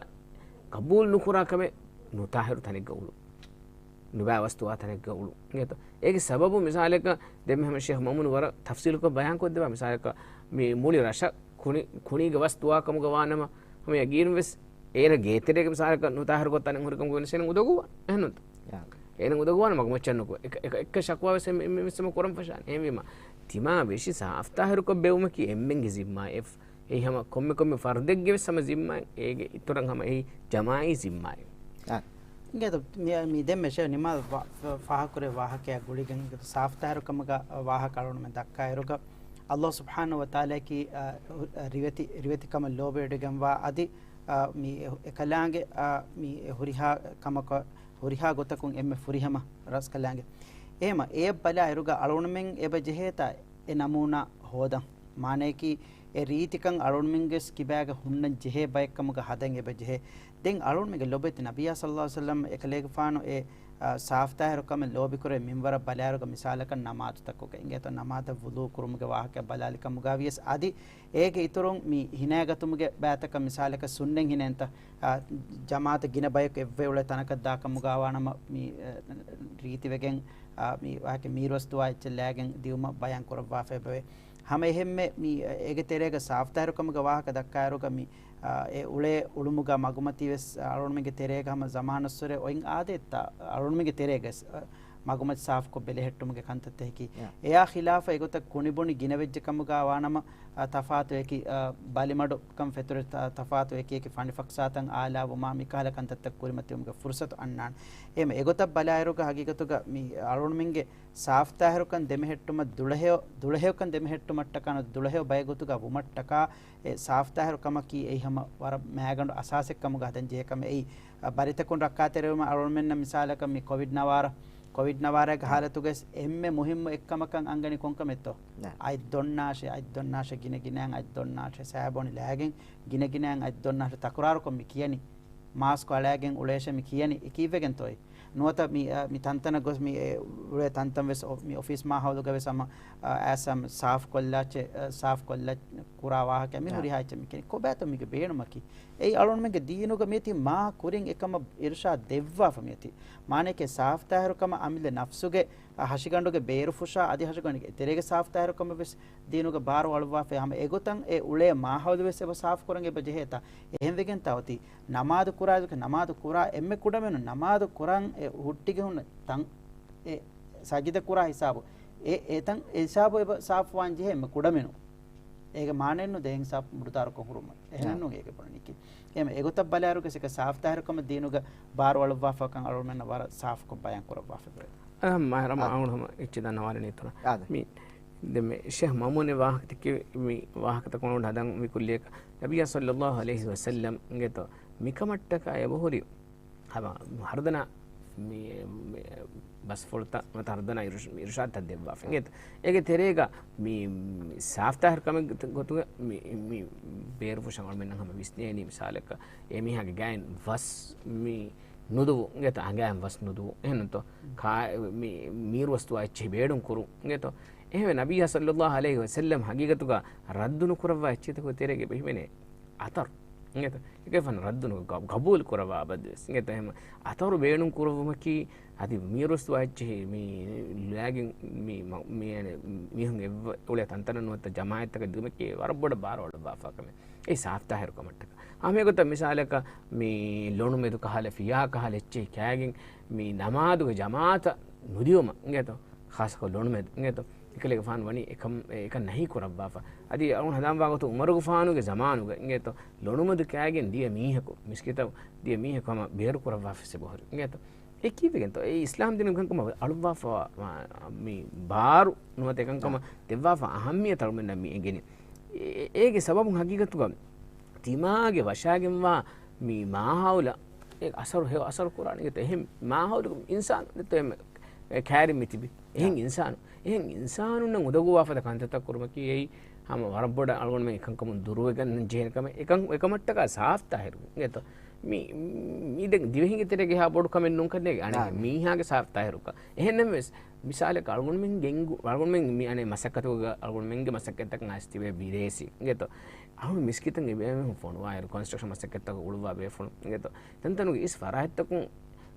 ޤަބޫލު ނުކުރާ ކަމެއް ނުތާހިރު ތަނެއްގަ އުޅުން. ނުބައިވަސް ދުވާ ތަނެއްގަ އުޅުން. އިނގޭތޯ؟ އޭގެ ސަބަބު މިސާލަކަށް ދެންމެ ހަމަ ޝޭޚް މައުމޫނު ވަރަށް ތަފްސީލުކޮށް ބަޔާންކޮށްދެއްވާ މިސާލަކަށް މި މުޅި ރަށަށް ކުނި-، ކުނީގެ ވަސް ދުވާ ކަމުގަ ވާނަމަ ހަމަ ޔަގީންވެސް އޭނަ ގޭތެރޭގެ މިސާލަކަށް ނުތާހިރުކޮށް ތަނެއް ހުރިކަމުގަ ވެސް އޭނަ އުނދަގޫވާނެ. އެހެންނުތަ؟ އޭނަ އުނދަގޫވާނެ މަގުމައްޗަށް ނުކޮށް. އެކަ-، އެކަ-، އެއްކަށް ޝަކުވާވެސް އެންމެ، އެންމެ ވެސް ހަމަ ކުރަން ފަށާނެ. އެހެންވީމަ، ތިމާ ވެށި ސާފްތާހިރުކޮށް ބެއްވުމަކީ އެންމެންގެ ޒިންމާއެއް. އެއީ ހަމަ ކޮންމެ ކޮންމެ ފަރުދެއްގެ ވެސް ހަމަ ޒިންމާއެއް. އޭގެ އިތުރަށް ހަމަ އެއީ ޖަމާޢީ ޒިންމާއެއް. އާ. އިނގޭތޯ، މި، މި ދެންމެ ޝޭ ނިމާ ވާ-، ފާހަގަކުރޭ ވާހަކައާ ގުޅިގެން ސާފްތާހިރުކަމުގަ ވާހަކަ އަޅުގަނޑުމެން ދައްކާއިރުގަ، ﷲ ސުބްޙާނަހޫ ވަތަޢާލާއަކީ، އާ، ރިވެތި، ރިވެތިކަމަށް ލޯބިވެޑިގެންވާ އަދި، އާ، މި އެކަލާނގެ، އާ، މި ހުރިހާ ކަމަކަށް، ހުރިހާ ގޮތަކުން އެންމެ ފުރިހަމަ ރަސްކަލާނގެ. އެހެމަ އެޔަށް ބަލާއިރުގަ އަޅުގަނޑުމެން އެބަ ޖެހޭތާ އެ ނަމޫނާ ހޯދަން. މާނަޔަކީ، އެ ރީތިކަން އަޅުގަނޑުމެންގެ ކިބާގަ ހުންނަން ޖެހޭ ބައެއްކަމުގަ ހަދަން އެބަ ޖެހޭ. ދެން އަޅުގަނޑުމެންގެ ލޮބުވެތި ނަބިއްޔާ ޞައްލަﷲު ޢަލައިހި ވަސައްލަމް އެކަލޭގެފާނު އެ، އާ، ސާފްތާހިރުކަމެއް ލޯބިކުރޭ މިންވަރަށް ބަލާއިރުގަ މިސާލަކަށް ނަމާދުތަކުގަ އިނގޭތޯ ނަމާދަށް ވުޟޫ ކުރުމުގެ ވާހަކަ ބަލާލި ކަމުގަ ވިޔަސް އަދި އޭގެ އިތުރުން މި ހިނައިގަތުމުގެ ބައިތަކަށް މިސާލަކަށް ސުންނަތް ހިނޭންތަ، އާ، ޖަމާޢަތަށް ގިނަ ބަޔަކު އެއްވެ އުޅޭ ތަނަކަށް ދާ ކަމުގަ ވާނަމަ މި، އަ، ރީތިވެގެން، އާ، މި ވާހަކަ މީރުވަސް ދުވާ އެއްޗެއް ލައިގެން ދިއުމަށް ބަޔާން ކުރައްވާފަ އެބަވޭ. ހަމަ އެހެންމެ މި އޭގެ ތެރޭގަ ސާފްތާހިރުކަމުގެ ވާހަކަ ދައްކާއިރުގަ މި، އާ، އެ އުޅޭ އުޅުމުގަ މަގުމަތީވެސް އަޅުގަނޑުމެންގެ ތެރޭގަ ހަމަ ޒަމާނުއްސުރެ އޮތް އާދޭތާ އަޅުގަނޑުމެންގެ ތެރޭގަ ވެސް، އަ، މަގުމަތި ސާފުކޮށް ބެލެހެއްޓުމުގެ ކަންތައްތައް ހެކި. އެއާ ޚިލާފަށް އެގޮތަށް ކުނިބުނި ގިނަވެއްޖެ ކަމުގަ ވާނަމަ، އަ، ތަފާތު އެކި، އަ، ބަލިމަޑުކަން ފެތުރެ ތަ-، ތަފާތު އެކި އެކި ފަނިފަކްސާތައް އާލާވުމާ މިކަހަލަ ކަންތައްތައް ކުރިމަތިވުމުގެ ފުރުސަތު އަންނާނެ. އެހެމަ އެގޮތަށް ބަލާއިރުގަ ހަގީގަތުގަ މި އަޅުގަނޑުމެންގެ ސާފްތާހިރުކަން ދެމެހެއްޓުމަށް ދުޅަހެޔޮ-، ދުޅަހެޔޮކަން ދެމެހެއްޓުމަށްޓަކާ ނުވަތަ ދުޅަހެޔޮ ބައެއް ގޮތުގަ ވުމަށްޓަކާ އެ ސާފްތާހިރު ކަމަކީ އެއީ ހަމަ ވަރަށް މައިގަނޑު އަސާސެއް ކަމުގަ ހަދަން ޖެހޭ ކަމެއް. އެއީ، އަ، ބަރިތަކުން ރައްކާތެރިވުމަށް އަޅުގަނޑުމެންނަށް މިސާލަކަށް މި ކޮވިޑް ނަވާރަ، ކޮވިޑް ނަވާރައިގެ ހާލަތުގައި އެންމެ މުހިއްމު އެއްކަމަކަށް އަންގަނީ ކޮންކަމެއްތޯ؟ އަތް ދޮންނާށޭ، އަތް ދޮންނާށޭ، ގިނަ ގިނައިން އަތް ދޮންނާށޭ، ސާބޯނި ލައިގެން ގިނަ ގިނައިން އަތް ދޮންނާށޭ ތަކުރާރުކޮށް މި ކިޔަނީ. މާސްކު އަޅައިގެން އުޅޭށޭ މި ކިޔަނީ. އެ ކީއްވެގެންތޯއޭ؟ ނުވަތަ މި، އަ، މި ތަންތަނަށް ގޮސް މި އެ އުޅޭ ތަންތަން ވެސް އޮ-، މި އޮފީސް މާހައުލުގަ ވެސް ހަމަ، އަ، އައިސް ހަމަ ސާފް ކޮށްލާށޭ، އަ، ސާފް ކޮށްލާ ކުރާ ވާހަކަ މި ހުރިހާ އެއްޗެއް މި ކިޔަނީ. ކޮބާތޯ މީގެ ބޭނުމަކީ؟ އެއީ އަޅުގަނޑުމެންގެ ދީނުގަ މިއޮތީ މާ ކުރިން އެކަމަށް އިރުޝާދު ދެއްވާފަ މިއޮތީ. މާނައަކީ ސާފްތާހިރުކަމަށް އަމިއްލަ ނަފްސުގެ، އަ، ހަށިގަނޑުގެ ބޭރުފުށާ އަދި ހަށިގަނޑުގެ ތެރޭގެ ސާފްތާހިރުކަމަށް ވެސް ދީނުގަ ބާރު އަޅުއްވާފައި ހަމަ އެގޮތަށް އެ އުޅޭ މާހައުލު ވެސް އެބަ ސާފުކުރަން އެބަ ޖެހޭތާ. އެހެންވެގެންތާ އޮތީ ނަމާދު ކުރާ، ނަމާދު ކުރާ އެންމެ ކުޑަމިނުން ނަމާދު ކުރަން އެ ހުއްޓިގެން ހުންނަ ތަން އެ ސަޖިދަ ކުރާ ހިސާބު. އެ، އެތަން އެ ހިސާބު އެބަ ސާފުވާން ޖެހޭ އެންމެ ކުޑަމިނުން. އޭގެ މާނައެއްނު ދޭހިންސާފު މުޑުދާރުކޮށް ހުރުމުން. އެހެނެއްނޫން އޭގެ ބުނަނީކީ. އެހެން އެގޮތަށް ބަލާއިރުގެ ސިކަ ސާފްތާހިރުކަމެއް ދީނުގަ ބާރު އަޅުއްވާފަކަން އަޅުމެންނަށް ވަރަށް ސާފުކޮށް ބަޔާން ކުރައްވާފަ ދެވޭ. އަހަ، މާ ރަމަ އާ. އަޅުން ހަމަ އެއްޗެއް ދަންނަވާލަނީތޯ. އާދެ. މި، ދެ މި ޝޭހް މައުމޫނެ ވާހަކަތަކެ މި ވާހަކަތަކުން ހަދަން މި ކުއްލިއަކަށް ނަބިއްޔާ ޞައްލައްލާހު ޢަލައިހި ވަސައްލަމް އިނގޭތޯ މިކަމަށްޓަކާ އެބަހުރި ހަމަ ހަރުދަނާ މި، މި ބަސްފުޅުތައް ނުވަތަ ހަރުދަނާ އިރުޝް-، އިރުޝާދުތައް ދެއްވާފަ. އިނގޭތޯ؟ އޭގެ ތެރޭގަ މި، މި ސާފްތާހިރު ކަމެއް ގޮތު-، ގޮތުގަ މި، މި ބޭރުފުށަން އަޅުމެންނަށް ހަމަ ވިސްނޭނީ މިސާލަކަށް އެ މީހާގެ ގައިން ވަސް މި ނުދުވު. އިނގޭތޯ؟ އަނގައިން ވަސް ނުދުވު. އެހެންތޯ؟ ކާ-، މި މީރު ވަސް ދުވާ އެއްޗެހި ބޭނުން ކުރުން. އިނގޭތޯ؟ އެހެންވެ ނަބިއްޔާ ޞައްލައްލާހު ޢަލައިހި ވަސައްލަމް ހަގީގަތުގަ ރައްދު ނުކުރައްވާ އެއްޗެތަކުގެ ތެރޭގަ އެބަ ހިމެނޭ އަތަރު. އިނގޭތޯ؟ އެކަން ރައްދު ނު-، ގަ-، ގަބޫލު ކުރައްވާ އަބަދުވެސް. އިނގޭތޯ؟ އެހެން އަތަރު ބޭނުން ކުރުއްވުމަކީ އަދި މީރު ވަސް ދުވާ އެއްޗެހި މި ލާގެން މި މަ-، މި އަނެއް މީހުން އެއްވަ-، އުޅޭ ތަންތަނަށް ނުވަތަ ޖަމާޢަތްތަކަށް ދިއުމަކީ ވަރަށް ބޮޑަށް ބާރު އަޅުއްވާފާ ކަމެއް. އެއީ ސާފްތާހިރު ކަމަށްޓަކާ. ހަމަ އެގޮތަށް މިސާލަކަށް މި ލޮނުމެދު ކަހަލަ ފިޔާ ކަހަލަ އެއްޗެހި ކާގެން މި ނަމާދުގެ ޖަމާޢަތަށް ނުދިއުމަށް އިނގޭތޯ؟ ޚާއްޞަކޮށް ލޮނުމެދު އިނގޭތޯ؟ އެކަލޭގެފާނު ވަނީ އެކަން، އެކަން ނަހީ ކުރައްވާފަ. އަދި އަޅުން ހަނދާންވާ ގޮތުން ޢުމަރުގެފާނުގެ ޒަމާނުގަ އިނގޭތޯ؟ ލޮނުމެދު ކާގެން ދިޔަ މީހަކު، މިސްކިތަށް ދިޔަ މީހަކު ހަމަ ބޭރު ކުރައްވާފަ އެބަހުރި އިނގޭތޯ؟ އެ ކީއްވެގެންތޯ؟ އެ އިސްލާމް ދީނުގެ ކަންކަމަށް އަޅުއްވާފަ މި ބާރު ނުވަތަ އެކަންކަމަށް ދެއްވާފަ އަހައްމިޔަތު އަޅުމެންނަށް މި އެނގެނީ. އެ-، އޭގެ ސަބަބުން ހަގީގަތުގަ ތިމާގެ ވަށާގެންވާ މި މާހައުލަށް އެ އަސަރު ހެޔޮ އަސަރު ކުރާނެ އިނގޭތޯ؟ އެހެން މާހައުލުގަ އިންސާނު ނެތޯ އެ ކައިރިން މި ތިބި. އެހެން އާ. އިންސާނު، އެހެން އިންސާނުންނަށް އުނދަގޫވާފަދަ ކަންތައްތައް ކުރުމަކީ އެއީ ހަމަ ވަރަށް ބޮޑަށް އަޅުގަނޑުމެން އެކަންކަމުން ދުރުވެގަންނަން ޖެހޭނެ ކަމެއް. އެކަން، އެކަމަށްޓަކާ ސާފްތާހިރު އިނގޭތޯ؟ މި، މި ދެން ދިވެހިންގެ ތެރޭގަ އެހާ ބޮޑު ކަމެއް ނޫން ކަންނޭނގެ އަނެއް އާ. މީހާގެ ސާފްތާހިރުކަން. އެހެންނަމަވެސް، މިސާލަކަށް އަޅުގަނޑުމެން ގެންގު-، އަޅުގަނޑުމެން މި އަނެއް މަސައްކަތުގަ އަޅުގަނޑުމެންގެ މަސައްކަތްތަކަށް އައިސް ތިބޭ ވިދޭސީ އިނގޭތޯ؟ އަޅުގަނޑު މިސްކިތަށް އެބޭފުޅުން ފޮނުވާއިރު، ކޮންސްޓްރަކްޝަން މަސައްކަތްތަކަށް އުޅުއްވާ ބޭފުޅުން އިނގޭތޯ؟ ތަންތަނުގެ އިސް ފަރާތްތަކުން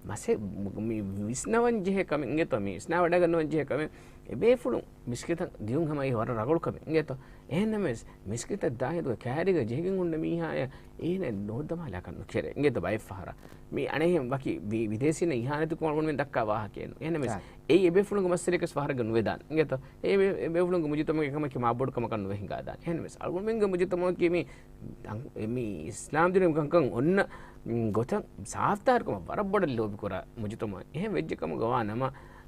މަސެ-، މި ވިސްނަވަން ޖެހޭ ކަމެއް އިނގޭތޯ؟ މި ވިސްނާވަޑައިގަންނަވަން ޖެހޭ ކަމެއް އެބޭފުޅުން މިސްކިތަށް ދިޔުން ހަމަ އެއީ ވަރަށް ރަގަޅު ކަމެއް އިނގޭތޯ؟ އެހެންނަމަވެސް، މިސްކިތަށް ދާހިތުގެ ކައިރީގަ ޖެހިގެން ހުންނަ މީހާޔަށް އޭނަ ނޯންނަމާލާކަށް ނުކެރޭ އިނގޭތޯ ބައެއް ފަހަރަށް. މި އަނެއްހެން ވަކި ވި-، ވިދޭސީންނަށް އިހާނެތިކޮށް އަޅުގަނޑުމެން ދައްކާ ވާހަކައެއް ނޫން. އެހެންނަމަވެސް، އާ. އެއީ އެބޭފުޅުންގެ މައްސަލައަކަށް ފަހަރެއްގަ ނުވެދާނެ އިނގޭތޯ؟ އެ އެ-، އެބޭފުޅުންގެ މުޖުތަމަޢުގެ ކަމަކީ މާ ބޮޑު ކަމަކަށް ނުވެ ހިނގާދާނެ. އެހެންނަމަވެސް، އަޅުގަނޑުމެންގެ މުޖުތަމަޢަކީ މި ދަން-، އެ މި އިސްލާމް ދީނުގެ ކަންކަން އޮންނަ، މް، ގޮތަށް ސާފްތާހިރުކަމަށް ވަރަށް ބޮޑަށް ލޯބިކުރާ މުޖުތަމަޢެއް. އެހެން ވެއްޖެ ކަމުގަ ވާ ނަމަ،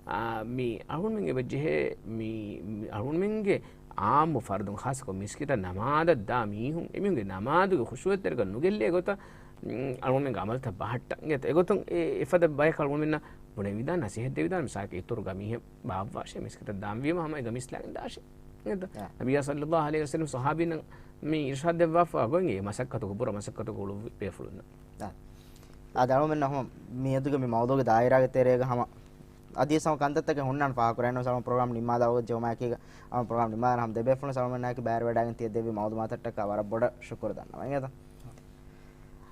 އާ، މި އަޅުގަނޑުމެން އެބަ ޖެހޭ މި، މި އަޅުގަނޑުމެންގެ އާއްމު ފަރުދުން، ޚާއްޞަކޮށް މިސްކިތަށް ނަމާދަށް ދާ މީހުން، އެމީހުންގެ ނަމާދުގެ ޚުޝޫޢަތްތެރިކަން ނުގެއްލޭ ގޮތަށް، މް، އަޅުގަނޑުމެންގެ ޢަމަލުތައް ބަހައްޓަން. އިނގޭތޯ؟ އެގޮތުން އެ އެފަދަ ބަޔަކަށް އަޅުގަނޑުމެންނަށް ބުނެވިދާނެ، ނަސޭހަތް ދެވިދާނެ، މިސާލަކަށް އިތުރު ގަމީހެއް ބާއްވާށޭ، މިސްކިތަށް ދާންވީމަ ހަމަ އެ ގަމީސް ލާގެން ދާށޭ. އިނގޭތޯ؟ އާ. ނަބިއްޔާ ޞައްލައްލާހު ޢަލައިހި ވަސައްލަމް ޞަޙާބީންނަށް މި އިރުޝާދު ދެއްވާފަ އަގުން އެ މަސައްކަތު ކުރާ މަސައްކަތުގަ އުޅުއްވި ބޭފުޅުންނަށް. އާ. އާދެ، އަޅުގަނޑުމެންނަށް ހަމަ މިއަދުގެ މި މައުޟޫޢުގެ ދާއިރާގެ ތެރޭގަ ހަމަ އަދިވެސް ހަމަ ކަންތައްތަކެއް ހުންނާނެ ފާހަގަކުރާނަން. ސަލްމަން ޕްރޮގްރާމް ނިންމާލާ ގޮތް ޖެހުމާއެކީގަ، އަޅުގަނޑު ޕްރޮގްރާމް ނިންމާލާ ހަމަ ދެބޭފުޅުން ސަލްމަންއާއެކީ ބައިވެރިވެވަޑައިގެން ތިޔަ ދެއްވި މައުލޫމާތަށްޓަކާ ވަރަށް ބޮޑަށް ޝުކުރު ދަންނަވަން. އިނގޭތަ؟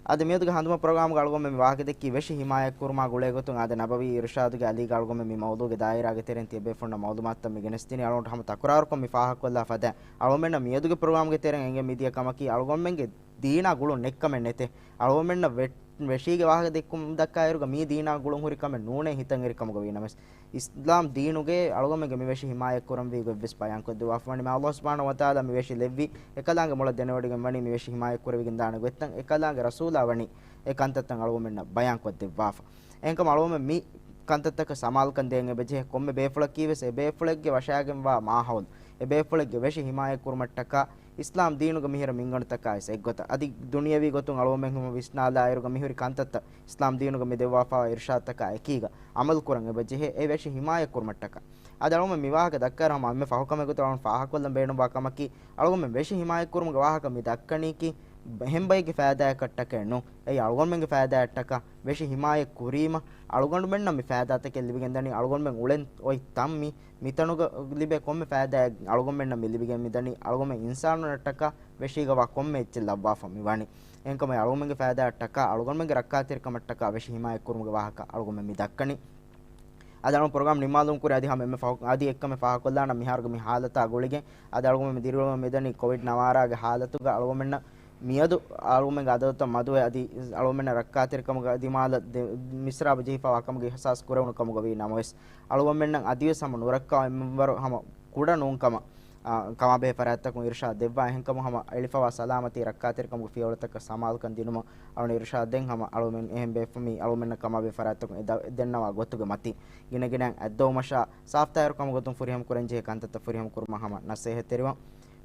އަދި މިއަދުގެ ހަނދުމަ ޕްރޮގްރާމްގަ އަޅުގަނޑުމެން މި ވާހަކަ ދެއްކީ ވެށި ހިމާޔަތް ކުރުމާ ގުޅޭ ގޮތުން އާދެ، ނަބަވީ އިރުޝާދުގެ އަލީގަ އަޅުގަނޑުމެން މި މައުޟޫޢުގެ ދާއިރާގެ ތެރެއިން ތިޔަ ބޭފުޅުންނަށް މައުލޫމާތުތައް މި ގެނެސްދިނީ. އަޅުގަނޑު ހަމަ ތަކުރާރުކޮށް މި ފާހަގަކޮށްލާ ފަދައިން، އަޅުގަނޑުމެންނަށް މިއަދުގެ ޕްރޮގްރާމްގެ ތެރެއިން އެނގެން މިދިޔަ ކަމަކީ، އަޅުގަނޑުމެންގެ ދީނާ ގުޅުން ނެތްކަމެއް ނެތޭ. އަޅުގަނޑުމެންނަށް ވެ-، ވެށީގެ ވާހަކަ ދެއްކުން ދައްކާއިރުގަ މީ ދީނާ ގުޅުން ހުރި ކަމެއް ނޫނޭ ހިތަށް އެރި ކަމުގަ ވީ ނަމަވެސް، އިސްލާމް ދީނުގެ އަޅުގަނޑުމެންގެ މި ވެށި ހިމާޔަތް ކުރަންވީ ގޮތްވެސް ބަޔާންކޮށްދެއްވާފަ ވަނީ. މާ ﷲ ސުބްޙާނަހޫ ވަތަޢާލާ މި ވެށި ލެއްވި އެކަލާނގެ މޮޅަށް ދެނެވޮޑިގެން ވަނީ މި ވެށި ހިމާޔަތް ކުރެވިގެން ދާނެ ގޮތްތައް، އެކަލާނގެ ރަސޫލާ ވަނީ އެ ކަންތައްތައް އަޅުގަނޑުމެންނަށް ބަޔާންކޮށްދެއްވާފަ. އެހެންކަމުން އަޅުގަނޑުމެން މި ކަންތައްތަކަށް ސަމާލުކަން ދޭން އެބަޖެހޭ. ކޮންމެ ބޭފުޅަކީވެސް އެ ބޭފުޅެއްގެ ވަށާގެންވާ މާހައުލު، އެ ބޭފުޅެއްގެ ވެށި ހިމާޔަތް ކުރުމަށްޓަކާ އިސްލާމް ދީނުގެ މިހިރަ މިންގަނޑުތަކާވެސް އެއްގޮތަށް. އަދި ދުނިޔަވީ ގޮތުން އަޅުގަނޑުމެން ހަމަ ވިސްނާލާއިރުގަ މިހުރި ކަންތައްތައް އިސްލާމް ދީނުގަ މި ދެއްވާފައިވާ އިރުޝާދުތަކާ އެކީގަ ޢަމަލު ކުރަން އެބަޖެހޭ، އެ ވެށި ހިމާޔަތް ކުރުމަށްޓަކާ. އަދި އަޅުގަނޑުމެން މި ވާހަކަ ދައްކާއިރު ހަމަ އެންމެ ފަހު ކަމެއް ގޮތުން އަޅުގަނޑު ފާހަގަކޮށްލަން ބޭނުންވާ ކަމަކީ، އަޅުގަނޑުމެން ވެށި ހިމާޔަތް ކުރުމުގެ ވާހަކަ މި ދައްކަނީކީ އެހެން ބައެއްގެ ފައިދާއަކަށްޓަކައެއް ނޫން. އެއީ އަޅުގަނޑުމެންގެ ފައިދާއަށްޓަކާ. ވެށި ހިމާޔަތް ކުރީމަ އަޅުގަނޑުމެންނަށް މި ފައިދާތަކެއް ލިބިގެންދަނީ، އަޅުގަނޑުމެން އުޅެން އޮތް ތަން މި، މިތަނުގަ ލިބޭ ކޮންމެ ފައިދާއެއް އަޅުގަނޑުމެންނަށް މި ލިބިގެން މިދަނީ، އަޅުގަނޑުމެން އިންސާނުންނަށްޓަކާ ވެށީގަވާ ކޮންމެ އެއްޗެއް ލައްވާފަ މި ވަނީ. އެހެންކަމުން އަޅުގަނޑުމެންގެ ފައިދާއަށްޓަކާ، އަޅުގަނޑުމެންގެ ރައްކާތެރިކަމަށްޓަކާ ވެށި ހިމާޔަތް ކުރުމުގެ ވާހަކަ އަޅުގަނޑުމެން މި ދައްކަނީ. އަދި އަޅުގަނޑު ޕްރޮގްރާމް ނިންމާލުމުގެ ކުރިން އަދި ހަމަ އެންމެ ފަހު-، އަދި އެއްކަމެއް ފާހަގަކޮށްލާނަން މިހާރުގެ މި ހާލަތާ ގުޅިގެން، އަދި އަޅުގަނޑުމެން ދިރިއުޅުމަށް މިދަނީ ކޮވިޑް ނަވާރަގެ ހާލަތުގަ އަޅުގަނޑުމެންނަށް މިއަދު އަޅުގަނޑުމެންގެ އަދަދުތައް މަދުވެ، އަދި އަޅުގަނޑުމެންނަށް ރައްކާތެރިކަމުގެ ދިމާލަށް ދެ-، މިސްރާބު ޖެހިފައިވާ ކަމުގެ އިޙްސާސް ކުރެވުނު ކަމުގަ ވީ ނަމަވެސް، އަޅުގަނޑުމެންނަށް އަދިވެސް ހަމަ ނުރައްކާ މެންބަރު ހަމަ ކުޑަ ނޫންކަމަށް އާ، ކަމާބެހޭ ފަރާތްތަކުން އިރުޝާދު ދެއްވާ. އެހެންކަމުން ހަމަ އެޅިފަވާ ސަލާމަތީ ރައްކާތެރިކަމުގެ ފިޔަވަޅުތަކަށް ސަމާލުކަން ދިނުމަށް އަޅުގަނޑު އިރުޝާދު ދޭން. ހަމަ އަޅުމެން އެހެން ބޭފުމީ އަޅުމެންނަށް ކަމާބެހޭ ފަރާތްތަކުން އެ ދަ-، ދެންނަވާ ގޮތުގެ މަތިން ގިނަގިނައިން އަތްދޮވުމަށާ ސާފްތާހިރުކަމުގެ ގޮތުން ފުރިހަމަކުރަންޖެހޭ ކަންތައްތައް ފުރިހަމަކުރުމަށް ހަމަ ނަސޭހަތްތެރިވަން.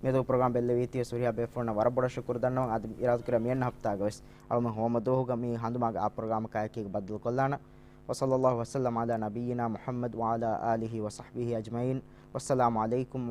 މިއަދު ޕްރޮގްރާމް ބެއްލެވީތީވެސް ހުރިހާ ބޭފުޅުންނަށް ވަރަށް ބޮޑަށް ޝުކުރު ދަންނަވަން. އަދި އިރާދަކުރާ މިއަންނަ ހަފްތާގަވެސް އަޅުމެން ހޯމަ ދުވަހުގަ މި ހަނދުމާގެ އާ ޕްރޮގްރާމަކާއެކީގަ ބައްދަލުކޮށްލާނަން. وصلى الله وسلم على نبينا محمد وعلى آله وصحبه أجمعين. والسلام عليكم